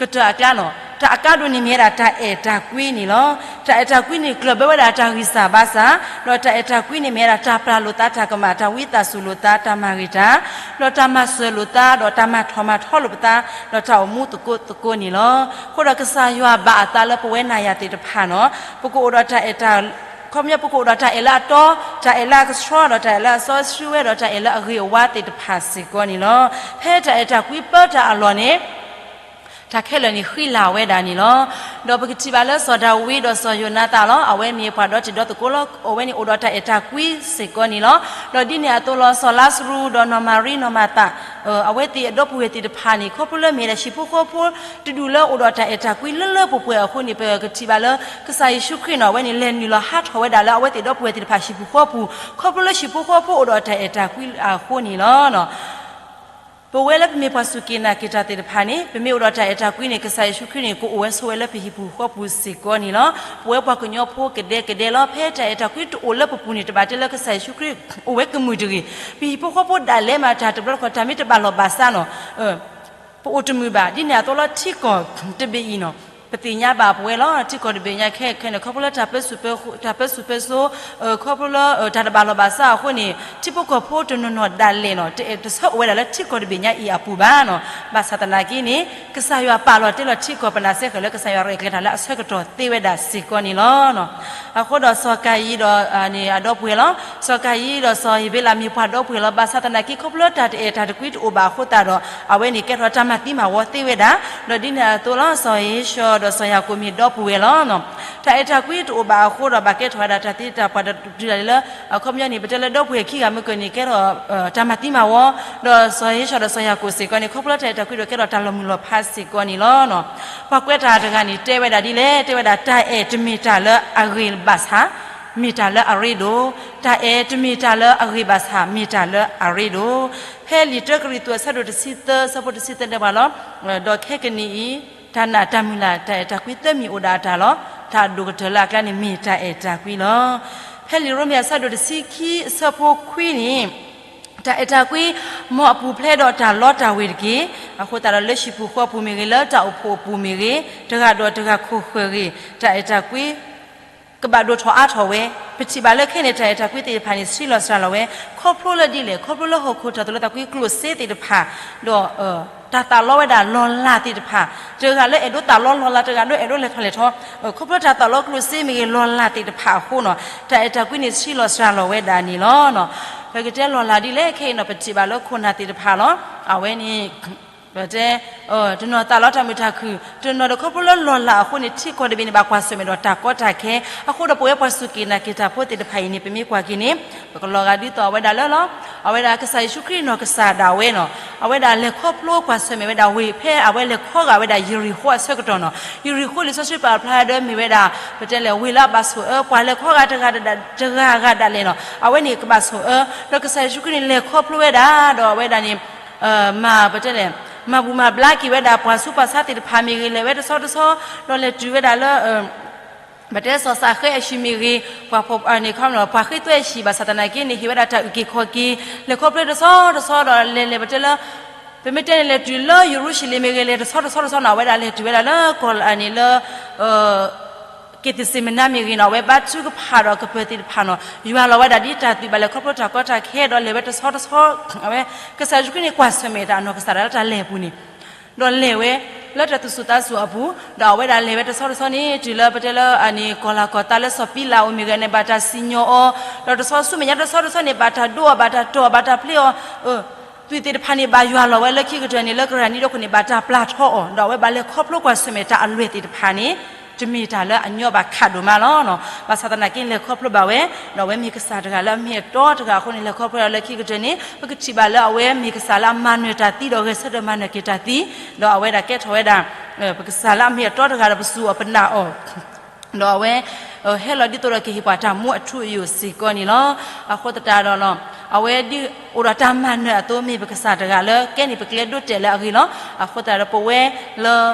ကတၢၢ်အကျါန့ၣ်, တၢ်အကါဒိၣ်န့ၣ်မ့ၢ်ဝဲဒၣ်တၢ်အဲၣ်တၢ်ကွံန့ၣ်လီၤ. တၢ်အဲၣ်တၢ်ကွံန့ၣ်ကျၢၢ်ဘၢဝဲဒၣ်တၢ်ဂံၢ်စၢ်ဘါစၢ်, ဒီးတၢ်အဲၣ်တၢ်ကွံန့ၣ်မ့ၢ်ဝဲဒၣ်တၢ်ပျၢ်လိာ်သးတၢ်ကမၣ်, တၢ်ဝံသးစူၤလိာ်သး, တၢ်မၤဂ့ၤတၢ်, ဒီးတၢ်မၤစၢၤလိာ်သး, ဒီးတၢ်မၤထီၣ်မၤထီလိာ်ပသး, ဒီးတၢ်အိၣ်မူသကိးသကိးန့ၣ်လီၤ. အဃိဒီးကစၢ်ယွၤဘၣ်အသးလၢပဝဲနၤယၤသ့ၣ်တဖၣ်န့ၣ်, ပကအိၣ်ဒီးတၢ်အဲၣ်တၢ် ခီပညီ ပကအိၣ်ဒီးတၢ်အဲၣ်လၢအတီ, တၢ်အဲၣ်လၢအကဆှီ, ဒီးတၢ်အဲၣ်လၢအစီဆှံဝဲ, ဒီးတၢ်အဲၣ်လၢအဂ့ၤအဝါသ့ၣ်တဖၣ်စ့ၢ်ကီးန့ၣ်လီၤ. ဖဲတၢ်အဲၣ်တၢ်ကွံပၢတၢ်အလီၢ်န့ၣ်, တၢ်ခဲလၢာ်န့ၣ်ဃံလၤဝဲဒၣ်န့ၣ်လီၤ. ဒီးပကထံၣ်ဘၣ်လၢစီၤဒၤဝံးဒီးစီၤယိၤနါသၣ်လီၤ. အဝဲမ့ၢ်ပှၤဒီတံၤဒီသကိးလီၤ. အဝဲန့ၣ်အိၣ်ဒီးတၢ်အဲၣ်တၢ်ကွံစ့ၢ်ကီးန့ၣ်လီၤ. ဒီးဒ်န့ၣ်အသိးလီၤ စီၤလါစရူး ဒီးနီၢ်မၤရံ နီၢ်မၤသး အဝဲသ့ၣ်အဒီပုၢ်ဝဲၢ်သ့ၣ်တဖၣ်န့ၣ် ခီဖျိလၢမ့ၢ်ဒၣ်ဟံၣ်ဖိဃီဖိ တဒူၣ်လၢအိၣ်ဒီးတၢ်အဲၣ်တၢ်ကွံလၢလၢပှဲၤပှဲၤအဃိန့ၣ် ပကထံၣ်ဘၣ်လၢ ကစၢ်ယ့ၣ်ၡူးခရံာ်န့ၣ် အဝဲန့ၣ်လဲၤနုာ်လီၤဟးထီၣ်ဝဲဒၣ်လၢအဝဲသ့ၣ်ဒီပုၢ်ဝဲၢ်သ့ၣ်တဖၣ်ဟံၣ်ပူၤဃီပူၤ ခီဖျိလၢဟံၣ်ဖိဃီဖိအိၣ်ဒီးတၢ်အဲၣ်တၢ်ကွံအဃိန့ၣ်လီၤ. ပဝဲလၢပမ့ၢ်ပှၤစူၢ်က့ၤနာ်က့ၤတၢ်သ့ၣ်တဖၣ်န့ၣ် ပမ့ၢ်အိၣ်ဒီးတၢ်အဲၣ်တၢ်ကွံန့ၣ် ကစၢ်ယ့ၣ်ၡူးခရံာ်န့ၣ် ကအိၣ်ဝဲဆိးဝဲလၢပဟံၣ်ပူၤဃီပူၤစ့ၢ်ကီးန့ၣ်လီၤ. ပဝဲပှၤကညီဖိကဒဲကဒဲလီၤ. ဖဲတၢ်အဲၣ်တၢ်ကွံတအိၣ်လၢပပူၤန့ၣ် တဘၣ်တဲလၢကစၢ်ယ့ၣ်ၡူးခရံာ်အိၣ်ဝဲကမုာ်တဂ့ၤ. ပဟံၣ်ဖိဃီဖိဒၣ်လဲာ်မးတၢ်တဘျီတခီၣ် တၢ်မ့ၢ်တဘၣ်လီၢ်ဘၣ်စးန့ၣ် ပအိၣ်တမုာ်ဘၣ်. ဒ်န့ၣ်အသိးလီၤ ထံကီၢ်တဘ့ၣ်အံၤန့ၣ် ပသ့ၣ်ညါဘၣ်ပဝဲလီၤ. ထံကီၢ်တဘ့ၣ်ညါခဲခဲန့ၣ် ခီဖျိလၢတၢ်ပၢဆူၣ်ပၢစိ ခီဖျိလၢတၢ်တဘၣ်လီၢ်ဘၣ်စးအဃိန့ၣ် ထံဖိကီၢ်ဖိတနီၤနီၤဒၣ်လဲာ်န့ၣ် တအဲၣ်တဆၢအိၣ်ဝဲဒၣ်လၢထံကီၢ်တဘ့ၣ်ညါအံၤအပူၤဘၣ်န့ၣ်. ဘၣ်ဆၣ်သနာ်က့န့ၣ် ကစၢ်ယွၤပာ်လီၤတ့ၢ်လီၤထံကီၢ် ပနၢ်စဲဃဲၤလၢကစၢ်ယွၤရဲၣ်ကျဲၤတၢ်လၢအဆၢကတီၢ်သ့ဝဲဒၣ်စ့ၢ်ကီးန့ၣ်လီၤ. အဃိဒီးစီၤကၤယံဒီး န့ၣ်အဒီပုၢ်ဝဲၢ်လီၤ. စီၤကၤယံဒီးစီၤဧ့ၤဘ့လးမ့ၢ်ပှၤဒီပုၢ်ဝဲၢ်လီၤ. ဘၣ်ဆၣ်သနာ်က့ ခီဖျိလၢတၢ်တအဲၣ်တၢ်တကွံတအိၣ်ဘၣ်အဃိသတးဒီး အဝဲန့ၣ်ကဲထီၣ်တၢ်မၤသံမၤဝီသ့ဝဲဒၣ်. ဒီးဒ်န့ၣ်အသိးလီၤ စီၤဧ့ၤၡီၤဒီးစီၤယၤကိာ်မ့ၢ်ဒီပုၢ်ဝဲၢ်လီၤ. တၢ်အဲၣ်တၢ်ကွံတအိၣ်ဘၣ်အဃိဒီး ဘၣ်ကဲထီၣ်ဝဲဒၣ်တၢ်သံတၢ်ပှၢ်တဒုဒၣ်လဲာ်လၢ အခီပညီန့ၣ် ပတဲလၢဒီပုၢ်ဝဲၢ်ခံဂၤမုၢ်ကၢၢ်န့ၣ် ကဲထီၣ် တၢ်မၤသံမၤဝီ ဒီးစီၤဧ့ၤၡီၤဒီးစီၤယၤကိာ်စ့ၢ်ကီးန့ၣ် ခီဖျိလၢတၢ်အဲၣ်တၢ်ကွံဒီးကဲထီၣ်တၢ်လီၤမုၢ်လီၤဖးစ့ၢ်ကီးန့ၣ်လီၤ. ပှၤကွဲးတၢ်တဂၤန့ၣ် တဲဝဲဒၣ်ဒ်လဲၣ်, တဲဝဲဒၣ်တၢ်အဲၣ်တမ့ၢ်တၢ်လၢအဂ့ၤဘၣ်ဆၣ်, မ့ၢ်တၢ်လၢအရ့ဒိၣ်, တၢ်အဲၣ်တမ့ၢ်တၢ်လၢအဂ့ၤဘၣ်ဆၣ် မ့ၢ်တၢ်လၢအရ့ဒိၣ်. ဖဲလံာ်တၢကရံၣ်သူးအဆၢဒိၣ်တဆံသၢ အဆၢဖိတဆံသၢတဲပှၤလီၤ. ဒီးခဲကနံၣ်အံၤ တၢ်နာ်တၢ်မုၢ်လၢ် တၢ်အဲၣ်တၢ်ကွံသၢမံၤအိၣ်ဒၣ်အတၢ်လီၤ. တၢ်အဒိၣ်ကတၢၢ်လၢအကျါန့ၣ် မ့ၢ်တၢ်အဲၣ်တၢ်ကွံလီၤ. ဖဲလံာ်ရိမ့ၤအဆၢဒိၣ်တဆံခံအဆၢဖိခွံန့ၣ် တၢ်အဲၣ်တၢ်ကွံ မ်အပူၤဖျဲးဒီးတၢ်လီတၢ်ဝ့ၤတက့ၢ်. အဃိသတးဒီးလၢဟံၣ်ပူၤဃီပူၤမ့ၢ်ဂ့ၤ လၢတၢ်အိၣ်ဖှိၣ်အပူၤမ့ၢ်ဂ့ၤ တဂၤဒီးတဂၤခိၣ်ဃၢၤဂ့ၤ တၢ်အဲၣ်တၢ်ကွံ ကဘၣ်ဒိၣ်ထီၣ်အါထီၣ်ဝဲ. ပထံၣ်ဘၣ်လၢခဲအံၤန့ၣ် တၢ်အဲၣ်တၢ်ကွံသ့ၣ်တဖၣ်န့ၣ် ဆှံလီၤစှၤလီၤဝဲ ခီဖျိလၢဒ်လဲၣ်, ခီဖျိလၢဟီၣ်ခိၣ်တၢ်သိၣ်လိသးကွံကျိၣ်စ့သ့ၣ်တဖၣ် ဒီး တၢ်သးလီဝဲဒၣ်လီၤလးသ့ၣ်တဖၣ်, တဂၤလၢအဲၣ်ဒိးသးလီလီၤလး တဂၤဒီးအဲၣ်ဒိးလဲၤထီၣ်လဲၤထီ, ခီဖျိတၢ်သးလီကျိၣ်စ့မ့ၢ်ဂ့ၤ လီၤလးသ့ၣ်တဖၣ်အဃိန့ၣ် တၢ်အဲၣ်တၢ်ကွံန့ၣ် ဆှံလီၤစှၤလီၤဝဲဒၣ်န့ၣ်လီၤ. ပကတဲလီၤလးဒ်လဲၣ် ခဲအံၤန့ၣ် ပထံၣ်ဘၣ်လၢခိၣ်နၢ်သ့ၣ်တဖၣ်လီၤ. အဝဲန့ၣ် ပတဲ တနီၤသးလီတၢ်မုာ်တၢ်ခုၣ်, တနီၤဒီးခီဖျိလၢလီၤလးအဃိန့ၣ် ထံကီၢ်တဘ့ၣ်န့ၣ် ဘၣ်ကွၢ်ဆၢၣ်မဲာ်ဒီးတၢ်ကီတၢ်ခဲ. အဃိဒီးပဝဲပှၤစူၢ်က့ၤနာ်က့ၤတၢ်ဖိသ့ၣ်တဖၣ်အံၤန့ၣ် ပမ့ၢ်ကွၢ်က့ၤန့ၣ် ပကလီၤဂာ်ဒ်သိးအဝဲဒၣ်လၢလီၤ. အဝဲဒၣ်ကစၢ်ယ့ၣ်ၡူးခရံာ်နီၢ်ကစၢ်ဒၣ်ဝဲန့ၣ် အဝဲဒၣ်လဲၤခီဖျိကွၢ်ဆၢၣ်မဲာ်ဝဲဒၣ်ဝ့ၢ် ဖဲအဝဲလဲၤခီဂာ်ဝဲဒၣ်ယရံၤဃိအဆၢကတီၢ်န့ၣ်, ယရံၤဃိလံာ်စီဆှံပာ်ဖျါဒီးမ့ၢ်ဝဲဒၣ် ပတဲလဲၣ် ဝ့ၢ်လၢအဘၣ်ဆိၣ်အၢ ပှၤလဲၤခီဂာ်တဂၤဂၤဒၣ်လဲာ်န့ၣ် အဝဲန့ၣ်ကဘၣ်ဆိၣ်အၢ, ဒီးကစၢ်ယ့ၣ်ၡူးခရံာ်န့ၣ် လဲၤခီဖျိဝဲဒၣ် ဒီးအဝဲဒၣ်န့ၣ် မၤ ပတဲလဲၣ် မၤဘူၣ်မၤဘျါက့ၤဝဲဒၣ် ပှၤဆူးပှၤဆါသ့ၣ်တဖၣ်မ့ၢ်ဂ့ၤ လဲၤဝဲတဆီတဆီ ဒီးလဲၤတုၤဝဲဒၣ်လၢ ပတဲစီၤစးဃဲအဟံၣ်မ့ၢ်ဂ့ၤ, ပှၤဖှီၣ်န့ၣ် ပှၤဃ့သွဲအဟံၣ်ဘၣ်ဆၣ်သနာ်က့န့ၣ် ဟ့ၣ်ဝဲဒၣ်တၢ်အုၣ်က့ၤခီၣ်က့ၤ, လဲၤခီဖျိတဆီတဆီဒီးလဲၤလဲၤ ပတဲလၢ ပမ့ၢ်တဲန့ၣ် လဲၤတုၤလၢယရူၤၡလ့ၣ်မ့ၢ်ဂ့ၤ လဲၤတဆီတဆီတဆီန့ၣ် အဝဲဒၣ်လဲၤတုၤဝဲဒၣ်လၢကီၢ်န့ၣ်လၢ က့ၤသ့ၣ်စ့မနါမ့ၢ်ဂ့ၤန့ၣ် အဝဲဘါထုကဖၣ်ဒီးကပၢၤသ့ၣ်တဖၣ်န့ၣ် ယွၤလီၤဝဲဒၣ်ဒ်တၢ်သုးဘၣ်လဲၤခီဖျိတၢ်ကီတၢ်ခဲ ဒီးလဲၤဝဲတဆီတဆီ အဝဲ ကစၢ်ယ့ၣ်ၡူးခရံာ်န့ၣ်ကွၢ်ဆၢၣ်မဲာ်တၢ်အနီၢ်ကစၢ်ဒၣ်လၢတၢ်လဲၤအပူၤန့ၣ် ဒီးလဲၤဝဲ လၢတၢ်သူၣ်ဆူၣ်သးဆူၣ်အပူၤ, ဒီးအဝဲဒၣ်လဲၤဝဲတဆီတဆီန့ၣ် တုၤလၢပတဲလၢအန့ၣ် ကီၢ်လၤကီၢ်သးလၢစီၤပံလးအိၣ်မ့ၢ်ဂ့ၤန့ၣ် ဘၣ်တၢ်စံၣ်ညီၣ်အီၤ, ဒီးတဆီဆူမဲာ်ညါတဆီတဆီန့ၣ် ဘၣ်တၢ်ဒိအီၤ ဘၣ်တၢ်တီၢ်အီၤ ဘၣ်တၢ်ဖျ့အီၤ သွံၣ်သ့ၣ်တဖၣ်န့ၣ် ဘၣ်ယွၤလီၤဝဲလၢခံကတၢၢ်န့ၣ် လၢကရၢၢ်နံၤဒီခိၣ်န့ၣ် ဘၣ်တၢ်ပျၢ်ထီအီၤ, ဒီးအဝဲဘၣ်လဲၤခီဖျိကွၢ်ဆၢၣ်မဲာ်တၢ်အလွဲၢ်သ့ၣ်တဖၣ်န့ၣ် တမ့ၢ်တၢ်လၢအညီဘၣ်ခးဒိၣ်မးလီၤ. ဘၣ်ဆၣ်သနာ်က့လဲၤခီဖျိဘၣ်ဝဲ, ဒီးအဝဲမ့ၢ်ကစၢ်တဂၤလၢအမ့ၢ်အတီတဂၤအဃိန့ၣ် လဲၤခီဖျိလၢခံကတၢၢ်န့ၣ် ပကထံၣ်ဘၣ်လၢအဝဲမ့ၢ်ကစၢ်လၢအမၤနၢၤတၢ်သံဒီးဂဲၤဆၢထၢၣ်မၤနၢၤက့ၤတၢ်သံ, ဒီးအဝဲဒၣ်ကဲထီၣ်ဝဲဒၣ် ပကစၢ်လၢအမ့ၢ်အတီတဂၤဒီးပစူၢ်အီၤပနာ်အီၤ ဒီးအဝဲ ဟဲလီၤဒ်သိးဒီးကဟ့ၣ်ပှၤတၢ်မူအထူအယိာ်စ့ၢ်ကီးန့ၣ်လီၤ. အဃိသတးဒီးလီၤ အဝဲဒ်အိၣ်ဒီးတၢ်မၤနၢၤအသိး မ့ၢ်ပကစၢ်တဂၤလၢကဲန့ၣ် ပကျဲဒိးတဲာ်လၢအဂ့ၤလီၤ. အဃိသတးဒီး ပဝဲလ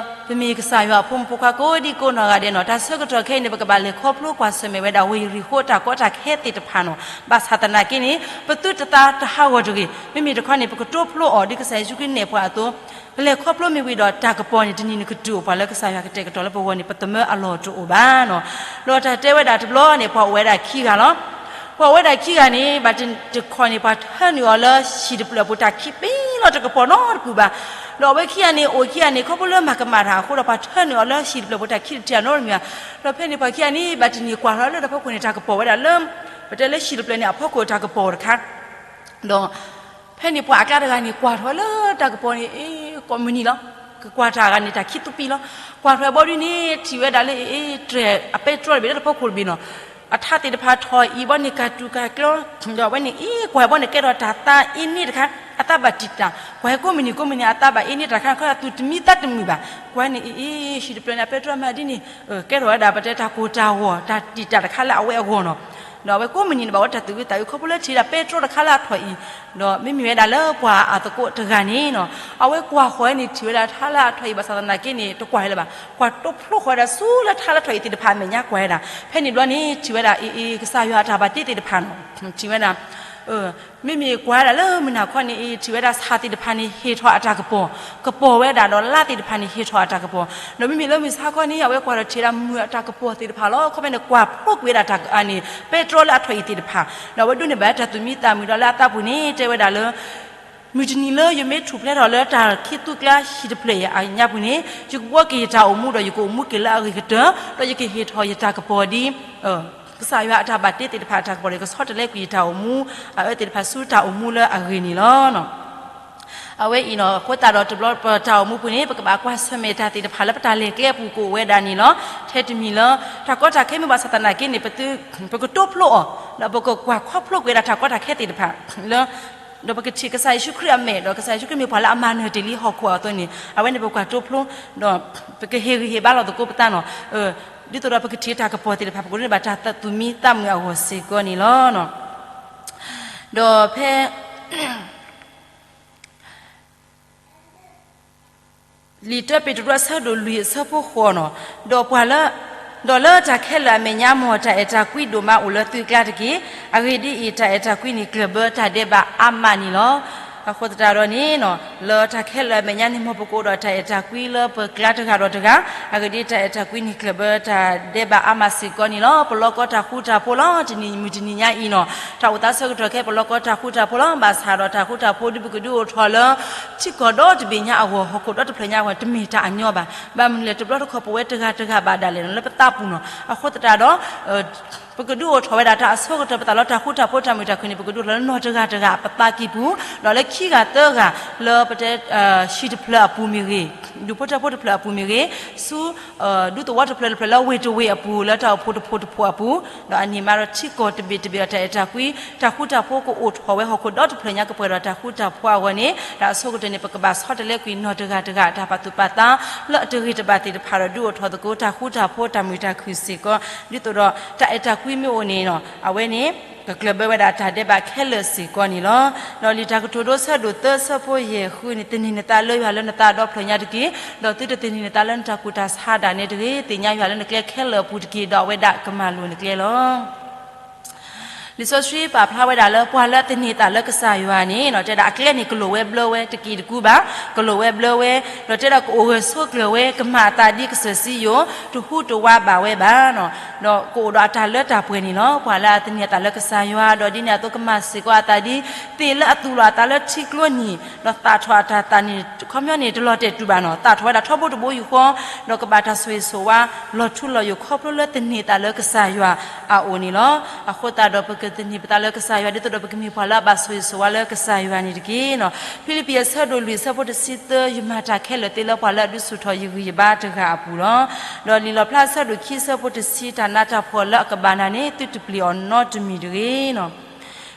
ၢပမ့ၢ်ကစၢ်ယွၤအဖိမုၣ်ဖိခွါကိးဒံကိးနီၢ်ဂၤဒဲးန့ၣ် တၢ်ဆၢကတီၢ်ခဲအံၤန့ၣ် ပကဘၣ်လဲၤခီဖျိကွၢ်ဆၢၣ်မဲာ်ဝဲဒၣ် ဝ့ၢ်ယရံၣ်ဃိအတၢ်ကီတၢ်ခဲသ့ၣ်တဖၣ်န့ၣ်, ဘၣ်ဆၣ်သနာ်က့န့ၣ် ပသုတသးတဟးဂီၤတဂ့ၤ. မ့မ့ၢ်တခီန့ၣ် ပကတိဖျိအီၤ ဒ်ကစၢ်ယ့ၣ်ၡူးခရံာ်နဲၣ်ပှၤအသိး, ပလဲၤခီဖျိမ့ၢ်ဝံၤဒီး တၢ်ကပီၤန့ၣ် တနံၤန့ၣ်ကတုၤအိၣ်ပှၤလၢကစၢ်ယွၤကတဲာ်ကတီၤလၢပဂီၢ်န့ၣ် ပသမၢအလီၢ်တအိၣ်ဘၣ်န့ၣ်. ဒီးတၢ်တဲဝဲဒၣ်တဘျီန့ၣ် ပှၤအိၣ်ဝဲဒၣ်ခံဂၤလီၤ. ပှၤအိၣ်ဝဲဒၣ်ခံဂၤန့ၣ် ဘၣ်တခီန့ၣ် ပှၤထၢနုာ်အီၤလၢဟံၣ်တဖျၢၣ်အပူၤ တၢ်ခံးပ့ၤလီၤ တကပီၤနီတပူၤဘၣ်. ဒီးအဝဲခံဂၤန့ၣ် အိၣ်ခံဂၤန့ၣ် ခီဖျိလၢမၤကမၣ်တၢ်အဃိဒီး ပှၤထၢနုာ်အီၤလၢဟံၣ်တဖျၢၣ်အပူၤ တၢ်ခံးတထံၣ်အနီတမံၤဘၣ်. ဒီးဖဲန့ၣ်ပှၤခံဂၤန့ၣ် ဘၣ်တနံၤကွၢ်ထီၣ်လၢတၢ်ဖီခိၣ်န့ၣ် တၢ်ကပီၤဝဲဒၣ်လၢ ပတဲလၢဟံၣ်တဖျၢၣ်န့ၣ် အဖီခိၣ်တၢ်ကပီၤတခါ ဒီးဖဲန့ၣ်ပှၤအကျါတဂၤန့ၣ် ကွၢ်ထီၣ်လၢတၢ်ကပီၤန့ၣ် အ့ ကိးမုၢ်နံၤလီၤ. ကကွၢ်တၢ်ဂၤန့ၣ် တၢ်ခံးသူပံလီၤ. ကွၢ်ထီၣ်ဘီဒုန့ၣ် ထံၣ်ဝဲဒၣ်လၢ အ့ တြဲၤအပဲတြီတဘ့ၣ်လၢတၢ်ဖီခိၣ်တဘ့ၣ်နီၤ. အထးသ့ၣ်တဖၣ်ထီၣ်အံၤဘီန့ၣ် ကၤတူၤကၤကျီ, ဒီးအဝဲန့ၣ် အ့ ကွၢ်ဘီန့ၣ် ကဲထီၣ်တၢ်သးအ့န့ၢ်တခါ, အသးဘၣ်တံာ်တာ်, ကွၢ်ဟဲကိးမုၢ်နံၤကိးမုၢ်နံၤ အသးဘၣ်အ့န့ၢ်တခါ ခီသူၣ်တမံသးတမုာ်ဘၣ်. ကွၢ်န့ၣ် အ့ အ့ ဟံၣ်တဖျၢၣ်န့ၣ် အပဲတြီမၤဒ်န့ၣ် ကဲထီၣ်ဝဲဒၣ်ပတဲတၢ်ကိၢ်တၢ်ဂီၤ တၢ်တံာ်တာ်တခါလၢအဝဲအဂီၢ်နီၤ. ဒီးအဝဲကိးမုၢ်နံၤန့ၣ် ဘၣ်ဝဲတၢ်သူၣ်ဝံသးဝံ ခီဖျိလၢထံၣ်ဝဲဒၣ်ပဲတြီတခါလၢအထီၣ်အံၤ, ဒီးမ့မ့ၢ်ဝဲဒၣ်လၢပှၤအသကိးတဂၤန့ၣ်နီၤ, အဝဲကွၢ်ဃီၤန့ၣ် ထံၣ်ဝဲဒၣ်ထါလၢအထီၣ်အံၤ ဘၣ်ဆၣ်သနာ်က့န့ၣ် တကွၢ်လၢၤဘၣ်, ကွၢ်တိဖျိဃီၤဝဲဒၣ်ဆူလၢထါလၢထီၣ်အံၤသ့ၣ်တဖၣ်အမဲာ်ညါကွၢ်ဝဲဒၣ်. ဖဲန့ၣ်ဘျီန့ၣ် ထံၣ်ဝဲဒၣ် အ့ အ့ ကစၢ်ယွၤအတၢ်ဘၣ်တ့သ့ၣ်တဖၣ်နီၤ, ထံၣ်ဝဲဒၣ် မ့မ့ၢ်ကွၢ်ဝဲဒၣ်လၢမုၢ်နၤခီန့ၣ် အ့ ထံၣ်ဝဲဒၣ်ဆၣ်သ့ၣ်တဖၣ်န့ၣ် ဟ့ၣ်ထီၣ်အတၢ်ကပီၤ, ကပီၤဝဲဒၣ်ဒီးလါသ့ၣ်တဖၣ်န့ၣ် ဟ့ၣ်ထီၣ်အတၢ်ကပီၤ, ဒီးမ့မ့ၢ်လၢမုၢ်ဆါခီန့ၣ် အဝဲကွၢ်ဒီးထံၣ်ဝဲဒၣ်မုၢ်အတၢ်ကပီၤသ့ၣ်တဖၣ်လီၤ. ခီဖဲန့ၣ် ကွၢ်ဖျိကွံာ်ဝဲဒၣ်တၢ်န့ၣ် ပဲတြီလၢအထီၣ်အံၤသ့ၣ်တဖၣ်, ဒီးအဝဲဒိးန့ၢ်ဘၣ်တၢ်သူၣ်မံသးမုာ်ဒီးလၢအသးပူၤန့ၣ် တဲဝဲဒၣ်လၢ မုၢ်တနံၤလၢယမ့ၢ်ထူၣ်ဖျဲးထီၣ်လၢတၢ်ခံးသူကျါ ဟံၣ်တဖျၢၣ်အံၤအညါပူၤန့ၣ် ယကဘှီက့ၤယတၢ်အိၣ်မူဒီး ယကအိၣ်မူက့ၤလၢအဂ့ၤကတၢၢ်, ဒီးယကဟ့ၣ်ထီၣ်ယတၢ်ကပီၤဒ် ကစၢ်ယွၤအတၢ်ဘၣ်တ့သ့ၣ်တဖၣ်အတၢ်ကပီၤဒီး ယကဆီတလဲကွံာ်ယတၢ်အိၣ်မူ အအၢသ့ၣ်တဖၣ်ဆူတၢ်အိၣ်မူလၢအဂ့ၤန့ၣ်လီၤ. အဝဲအံၤနီၤ အဃိသတးဒီးတဘျီပတၢ်အိၣ်မူပူၤန့ၣ် ပကဘၣ်ကွၢ်ဆၢၣ်မဲာ်တၢ်သ့ၣ်တဖၣ်လၢပတၢ်လဲၤကျဲအပူၤကအိၣ်ဝဲဒၣ်န့ၣ်လီၤ. ထဲတမံၤလၢ တၢ်ကီတၢ်ခဲမ့ၢ်ဘၣ်ဆၣ်သနာ်က့န့ၣ် ပသု ပကတိဖျိအီၤ ဒီးပကကွၢ်ခီဖျိကွံာ်ဝဲဒၣ်တၢ်ကီတၢ်ခဲသ့ၣ်တဖၣ် လၢ ဒီးပကထံၣ်ကစၢ်ယ့ၣ်ၡူးခရံာ်အမဲာ် ဒီးကစၢ်ယ့ၣ်ၡူးခရံာ်မ့ၢ်ပှၤလၢအမၤနၢၤတ့ၢ်လံဟီၣ်ခိၣ်အသိးန့ၣ် အဝဲန့ၣ်ပကွၢ်တိဖျိ ဒီးပကဟ့ၣ်ဂံၢ်ဟ့ၣ်ဘါလီၤသကိးပသးနီၤ. ဒ်သိးဒီးပကထံၣ်တၢ်ကပီၤသ့ၣ်တဖၣ် ပကဒိးန့ၢ်ဘၣ်တၢ်သူၣ်မံသးမုာ်အဂီၢ်စ့ၢ်ကီးန့ၣ်လီၤ. ဒီးဖဲ လံာ်တၢပ့းတရူးအဆၢဒိၣ်လွံၢ်အဆၢဖိဃိးနီၤ, ဒီးပှၤလၢ ဒီးလၢတၢ်ခဲလၢာ်အမဲာ်ညါ မ်တၢ်အဲၣ်တၢ်ကွံဒိၣ်မးအိၣ်လၢသုကျါတက့ၢ်. အဂ့ၢ်ဒ်အံၤ, တၢ်အဲၣ်တၢ်ကွံန့ၣ် ကျၢၢ်ဘၢတၢ်ဒဲးဘးအါမးန့ၣ်လီၤ. အဃိသတးဒီးန့ၣ် လၢတၢ်ခဲလၢာ်အမဲာ်ညါန့ၣ် မ်ပကအိၣ်ဒီးတၢ်အဲၣ်တၢ်ကွံလၢပကျါတဂၤဒီးတဂၤ, အဂ့ၢ်ဒ်အံၤ, တၢ်အဲၣ်တၢ်ကွံန့ၣ် ကျၢၢ်ဘၢတၢ်ဒဲးဘးအါမးစ့ၢ်ကီးန့ၣ်လီၤ. ပလီၢ်ကီတၢ်ဃူတၢ်ဖိးလီၤ. တနံၤမုၢ်တနံၤညါအံၤနီၤ, တၢ်အိၣ်သးဆၢကတီၢ်ခဲအံၤ ပလီၢ်ကီတၢ်ဃူတၢ်ဖိးလီၤ. ဘၣ်ဆၣ်ဒီးတၢ်ဃူတၢ်ဖိး ဒ်ပကဒုးအိၣ်ထီၣ်လၢ ထံကီၢ်ဒီတဘ့ၣ်ညါအဂီၢ်, ဟီၣ်ခိၣ်ဒီတဖျၢၣ်ညါအဂီၢ် တမ့ၢ်တၢ်အညီဘၣ်. ဘၣ်မနုၤလဲၣ်, တဘျီတခီၣ်ပဝဲတဂၤတဂၤဘၣ်ဒၣ်လဲာ်လၢပသးပူၤနီၤ. အဃိသတးဒီး ပကဒုးအိၣ်ထီၣ်ဝဲဒၣ်တၢ်အဆိကတၢၢ် ပသးလၢတၢ်ဃူတၢ်ဖိး တၢ်မုာ်တၢ်ခုၣ်န့ၣ် ပကဒုးအိၣ်ထီၣ်လၢနီၢ်တဂၤတဂၤအပသးကံၢ်ပူၤ, ဒီးလၢခံဂၤသၢဂၤလၢပတဲ ဟံၣ်တဖျၢၣ်အပူၤမ့ၢ်ဂ့ၤ, ဒူၣ်ဖိထၢဖိတဖျၢၣ်အပူၤမ့ၢ်ဂ့ၤ, ဆူ ဒူသဝီတဖျၢၣ်တဖျၢၣ်လၢဝ့ၢ်တဝ့ၢ်အပူၤ လၢတၢ်အိၣ်ဖှိၣ်တဖှိၣ်တဖှိၣ်အပူၤ, ဒီးအန့ၣ်မးဒီးထံကီၢ်တဘ့ၣ်တဘ့ၣ်ဒီးတၢ်အဲၣ်တၢ်ကွံ တၢ်ဃူတၢ်ဖိးကအိၣ်ထီၣ်ဝဲ ဟီၣ်ခိၣ်ဒီတဖျၢၣ်ညါကပှဲၤဒီးတၢ်ဃူတၢ်ဖိးအဂီၢ်န့ၣ် တၢ်အဆိကတၢၢ်န့ၣ် ပကဘၣ်ဆီတလဲကွံာ်နီၢ်တဂၤတဂၤ တၢ်ပာ်သူၣ်ပာ်သးလၢအတဂ့ၤတဘၣ်သ့ၣ်တဖၣ်ဒီး ဒုးအိၣ်ထီၣ်သကိး တၢ်ဃူတၢ်ဖိး တၢ်မုာ်တၢ်ခုၣ်စ့ၢ်ကီး, ဒ်သိးဒီးတၢ်အဲၣ်တၢ်ကွံမ့ၢ်အိၣ်န့ၣ် အဝဲန့ၣ် ကကျၢၢ်ဘၢဝဲဒၣ်တၢ်ဒဲးဘးခဲလၢာ်စ့ၢ်ကီးန့ၣ်လီၤ. ဒီးလံာ်တၢ်ကတိၤဒိ ဆၢဒိၣ်သၢ ဆၢဖိယဲၢ်ဃုန့ၣ်, သန့ၤနသးလၢယွၤလၢနသးဒီဖျၢၣ်ညါတက့ၢ်. ဒီးသုတသန့ၤနသးလၢနတၢ်ကူၣ်တၢ်ဆးဒၣ်နဲတဂ့ၤ. သ့ၣ်ညါယွၤလၢနကျဲခဲလၢာ်အပူၤတက့ၢ်, ဒီးအဝဲဒၣ်ကမၤလိၤနကျဲလီၤ. လံာ်စီဆှံပာ်ဖျါဝဲဒၣ်လၢ ပှၤလၢအသန့ၤသးလၢကစၢ်ယွၤန့ၣ် တဲဒၣ်အကျဲန့ၣ် ကလိာ်ဝဲဘျၢဝဲတက့ၢ်တကူဘၣ်, ကလိာ်ဝဲဘျၢဝဲ, ဒီးတဲဒၣ်ကအိၣ်ဂၢၢ်ဆိးကျၢၤဝဲ, ကမၤအသးဒ်ကစၢၢ်စံယိၣ်, တဟူးတဝးဘၣ်ဝဲဘၣ်. ဒီးကအိၣ်ဒီးအတၢ်လၢတၢ်ပှဲၤန့ၣ်လီၤ. ပှၤလၢအသန့ၤအသးလၢကစၢ်ယွၤ ဒီးဒ်န့ၣ်အသိးကမၤစ့ၢ်ကီးအသးဒ် သ့ၣ်လၢအသူၣ်လီၤအသးလၢထံကျိနံၤ, ဒီးသၣ်ထီၣ်အတၢ်သၣ်န့ၣ် ခီပညီန့ၣ် တလီၤတဲာ်တူာ်ဘၣ်နီၤ, သၣ်ထီၣ်ဝဲဒၣ်ထီဘိတဘိယူၢ်ဃီ, ဒီးကဘၣ်တၢ်ဆိၣ်ဂ့ၤဆိၣ်ဝါ လီၤထူလီၤယိာ်ခီဖျိလၢသန့ၤသးလၢကစၢ်ယွၤအအိၣ်န့ၣ်လီၤ. အဃိသတးဒီးပကသန့ၤပသးလၢကစၢ်ယွၤ ဒ်သိးဒီးပကမ့ၢ်ပှၤလၢအဘၣ်ဆိၣ်ဂ့ၤဆိၣ်ဝါလၢကစၢ်ယွၤန့ၣ်တက့ၢ်. ဖံလံးပံးအဆၢဒိၣ်လွံၢ်အဆၢဖိတဆံသၢ, ယမၤတၢ်ခဲလၢာ်သ့လၢပှၤလၢအဒုးဆူၣ်ထီၣ်ယဂံၢ်ယဘါတဂၤအပူၤလီၤ. ဒီးလံာ်လီၣ်ဖျါအဆၢဒိၣ်ခံအဆၢဖိတဆံ, တၢ်နးတၢ်ဖှီၣ်လၢအကဘၣ်နၤန့ၣ် သုတပျံၤအီၤနီတမံၤတဂ့ၤ.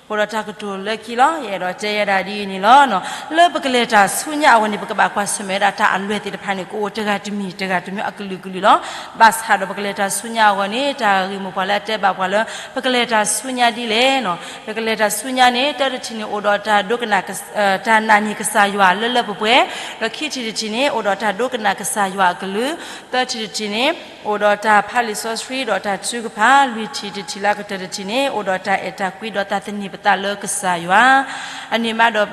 အိၣ်ဒီးတၢ်ကတိၤလၢခံလီၤ. ယအဲၣ်ဒိးတဲယဲဒၣ်ဒ်အံၤန့ၣ်လီၤ. လၢပကလဲၤတၢ်ဆူညါအဂီၢ်န့ၣ် ပကဘၣ်ကွၢ်ဆၢၣ်မဲာ်ဝဲဒၣ်တၢ်အလွဲၢ်သ့ၣ်တဖၣ်န့ၣ် ကအိၣ်တဂၤတမံၤတဂၤတမံၤအကလုာ်ကလုာ်လီၤ. ဘၣ်ဆၣ်ဒီးပကလဲၤတၢ်ဆူညါအဂီၢ်န့ၣ် တၢ်ဂ့ၢ်မိၢ်ပှၢ်လၢအတဲဘၣ်ပှၤလၢ ပကလဲၤတၢ်ဆူညါဒ်လဲၣ်န့ၣ်, ပကလဲၤတၢ်ဆူညါန့ၣ် တၢတထံၣ်န့ၣ် အိၣ်ဒီးတၢ်ဒိကနၣ် တၢ်နာ်န့ၢ်ကစၢ်ယွၤလၢလၢပှဲၤပှဲၤ, ဒီးခံထံၣ်တထံၣ်န့ၣ် အိၣ်ဒီးတၢ်ဒိကနၣ်ကစၢ်ယွၤအကလုၢ်, သၢထံၣ်တထံၣ်န့ၣ် အိၣ်ဒီးတၢ်ဖးလံာ်စီဆှံဒီးတၢ်ထုကဖၣ်, လွံၢ်ထံၣ်တထံၣ်လၢအကတၢၢ်တထံၣ်န့ၣ် အိၣ်ဒီးတၢ်အဲၣ်တၢ်ကွံဒီးတၢ်သန့ၤပသးလၢကစၢ်ယွၤ. အန့ၣ်မးဒီး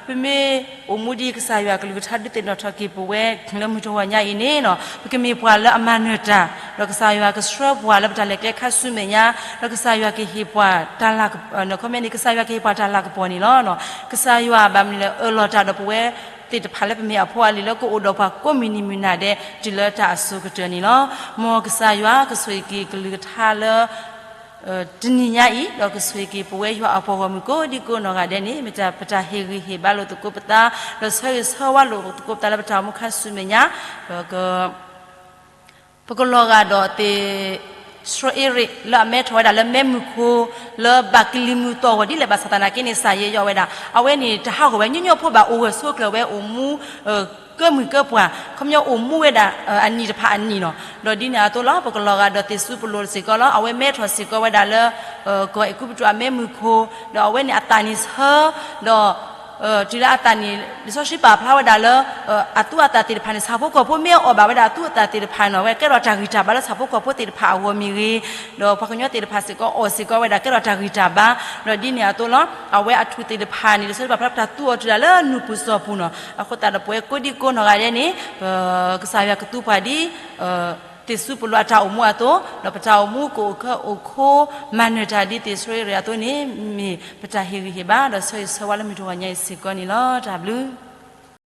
ပမ့ၢ်အိၣ်မူဒ်ကစၢ်ယွၤအကလုၢ်ကထါဒုးသ့ၣ်နီၣ်ထီၣ်က့ၤပဝဲလၢမုၢ်တဂီၤညါအံၤန့ၣ်, ပကမ့ၢ်ပှၤလၢအမၤနၢၤတၢ်, ဒီးကစၢ်ယွၤကဆှၢပှၤလၢပတၢ်လဲၤကျဲခါဆူမဲာ်ညါ, ဒီးကစၢ်ယွၤကဟ့ၣ်ပှၤတၢ်လၤကပီၤ, ခီမ့ၢ်န့ၣ် ကစၢ်ယွၤကဟ့ၣ်ပှၤတၢ်လၤကပီၤန့ၣ်လီၤ. ကစၢ်ယွၤဘၣ်မနုၤလဲၣ် အၢၣ်လီၤတၢ်ဒီးပဝဲသ့ၣ်တဖၣ်လၢပမ့ၢ်အဖိအလံၤလၢကအိၣ်ဒီးပှၤကိးမုၢ်နံၤမုၢ်နၤဒဲး တုၤလၢတၢ်အစိၤကတၢၢ်န့ၣ်လီၤ. မ်ကစၢ်ယွၤကဆိၣ်ဂ့ၤက့ၤကလုၢ်ကထါလၢ တနံၤညါအံၤ, ဒီးကဆိၣ်ဂ့ၤက့ၤပဝဲယွၤအပှၤဂီၢ်မုၢ်ကိးဒံကိးနီၢ်ဂၤဒဲးန့ၣ် မ့ၢ်ပတၢ်ဟ့ၣ်ဂံၢ်ဟ့ၣ်ဘါလိာ်သကိးပသး, ဒီးဆၢဂ့ၤဆၢဝါလိာ်သကိးပသးလၢပတၢ်အိၣ်မူခါဆူမဲာ်ညါ, ဒီး ပကလီၤဂာ်ဒီးသ့ၣ်စရီအ့ရ့း လၢအမဲထီၣ်ဝဲဒၣ်လၢမဲးမုၢ်ခိ လၢဘၣ်ကလံၤမုၢ်သီၣ်အဂီၢ်ဒ်လဲၣ်, ဘၣ်ဆၣ်သနာ်က့န့ၣ် စၢ်ယဲယီၣ်ဝဲဒၣ်, အဝဲန့ၣ်တဟးဂီၤဝဲ ညီညီဖိဘၣ်အိၣ်ဂၢၢ်ဆိးကျၢၤဝဲအိၣ်မူ ကၢမုၢ်ကၢပှၢ်, ခီပညီအိၣ်မူဝဲဒၣ် အနံၣ်တဖၣ်အနံၣ်နီၤ. ဒီးဒ်န့ၣ်အသိးလီၤ ပကလီၤဂာ်ဒီးသ့ၣ်စူပလိၣ်စ့ၢ်ကီးလီၤ. အဝဲမဲထီၣ်စ့ၢ်ကီးဝဲဒၣ်လၢ ကီၢ်အဲၤကူပတူးအမဲးမုၢ်ခိ, ဒီးအဝဲန့ၣ်အသးန့ၣ်ဆၢ, ဒီး တုၤလၢအသးန့ၣ် လံာ်စီဆှံပာ်ဖျါဝဲဒၣ်လၢ အသူအသၣ်သ့ၣ်တဖၣ်န့ၣ် ဆၣ်ဖိကီၢ်ဖိမ့ၢ်အီၣ်ဘၣ်ဝဲဒၣ်အသူအသၣ်သ့ၣ်တဖၣ်နီၤ, အဝဲကဲထီၣ်တၢ်ဂံၢ်တၢ်ဘါလၢဆၣ်ဖိကီၢ်ဖိသ့ၣ်တဖၣ်အဂီၢ်မ့ၢ်ဂ့ၤ, ဒီးပှၤကညီသ့ၣ်တဖၣ်စ့ၢ်ကီးအီၣ်စ့ၢ်ကီးဝဲဒၣ်ကဲထီၣ်တၢ်ဂံၢ်တၢ်ဘါ, ဒီးဒ်န့ၣ်အသိးလီၤ အဝဲအထူၣ်သ့ၣ်တဖၣ်န့ၣ် လံာ်စီဆှံပာ်ဖျါပတၢ်သူအီၤတုၤဒၣ်လၢနူၢ်ပူၤစီၤပူၤနီၤ. အဃိသတးဒီးပဝဲကိးဒံကိးနီၢ်ဂၤဒဲးန့ၣ် ကစၢ်ယွၤကသူပှၤဒ် သ့ၣ်စူပလိၣ်အတၢ်အိၣ်မူအသိး, ဒီးပတၢ်အိၣ်မူကအိၣ်ခၢအိၣ်ခိး မၤနၢၤတၢ်ဒ်သ့ၣ်စရီအ့ရ့းအသိးန့ၣ် မ့ၢ်ပတၢ်ဟ့ၣ်ဂံၢ်ဟ့ၣ်ဘါ ဒီးဆၢဂ့ၤဆၢဝါလၢမုၢ်တဂီၤညါအံၤစ့ၢ်ကီးန့ၣ်လီၤ. တၢ်ဘျုး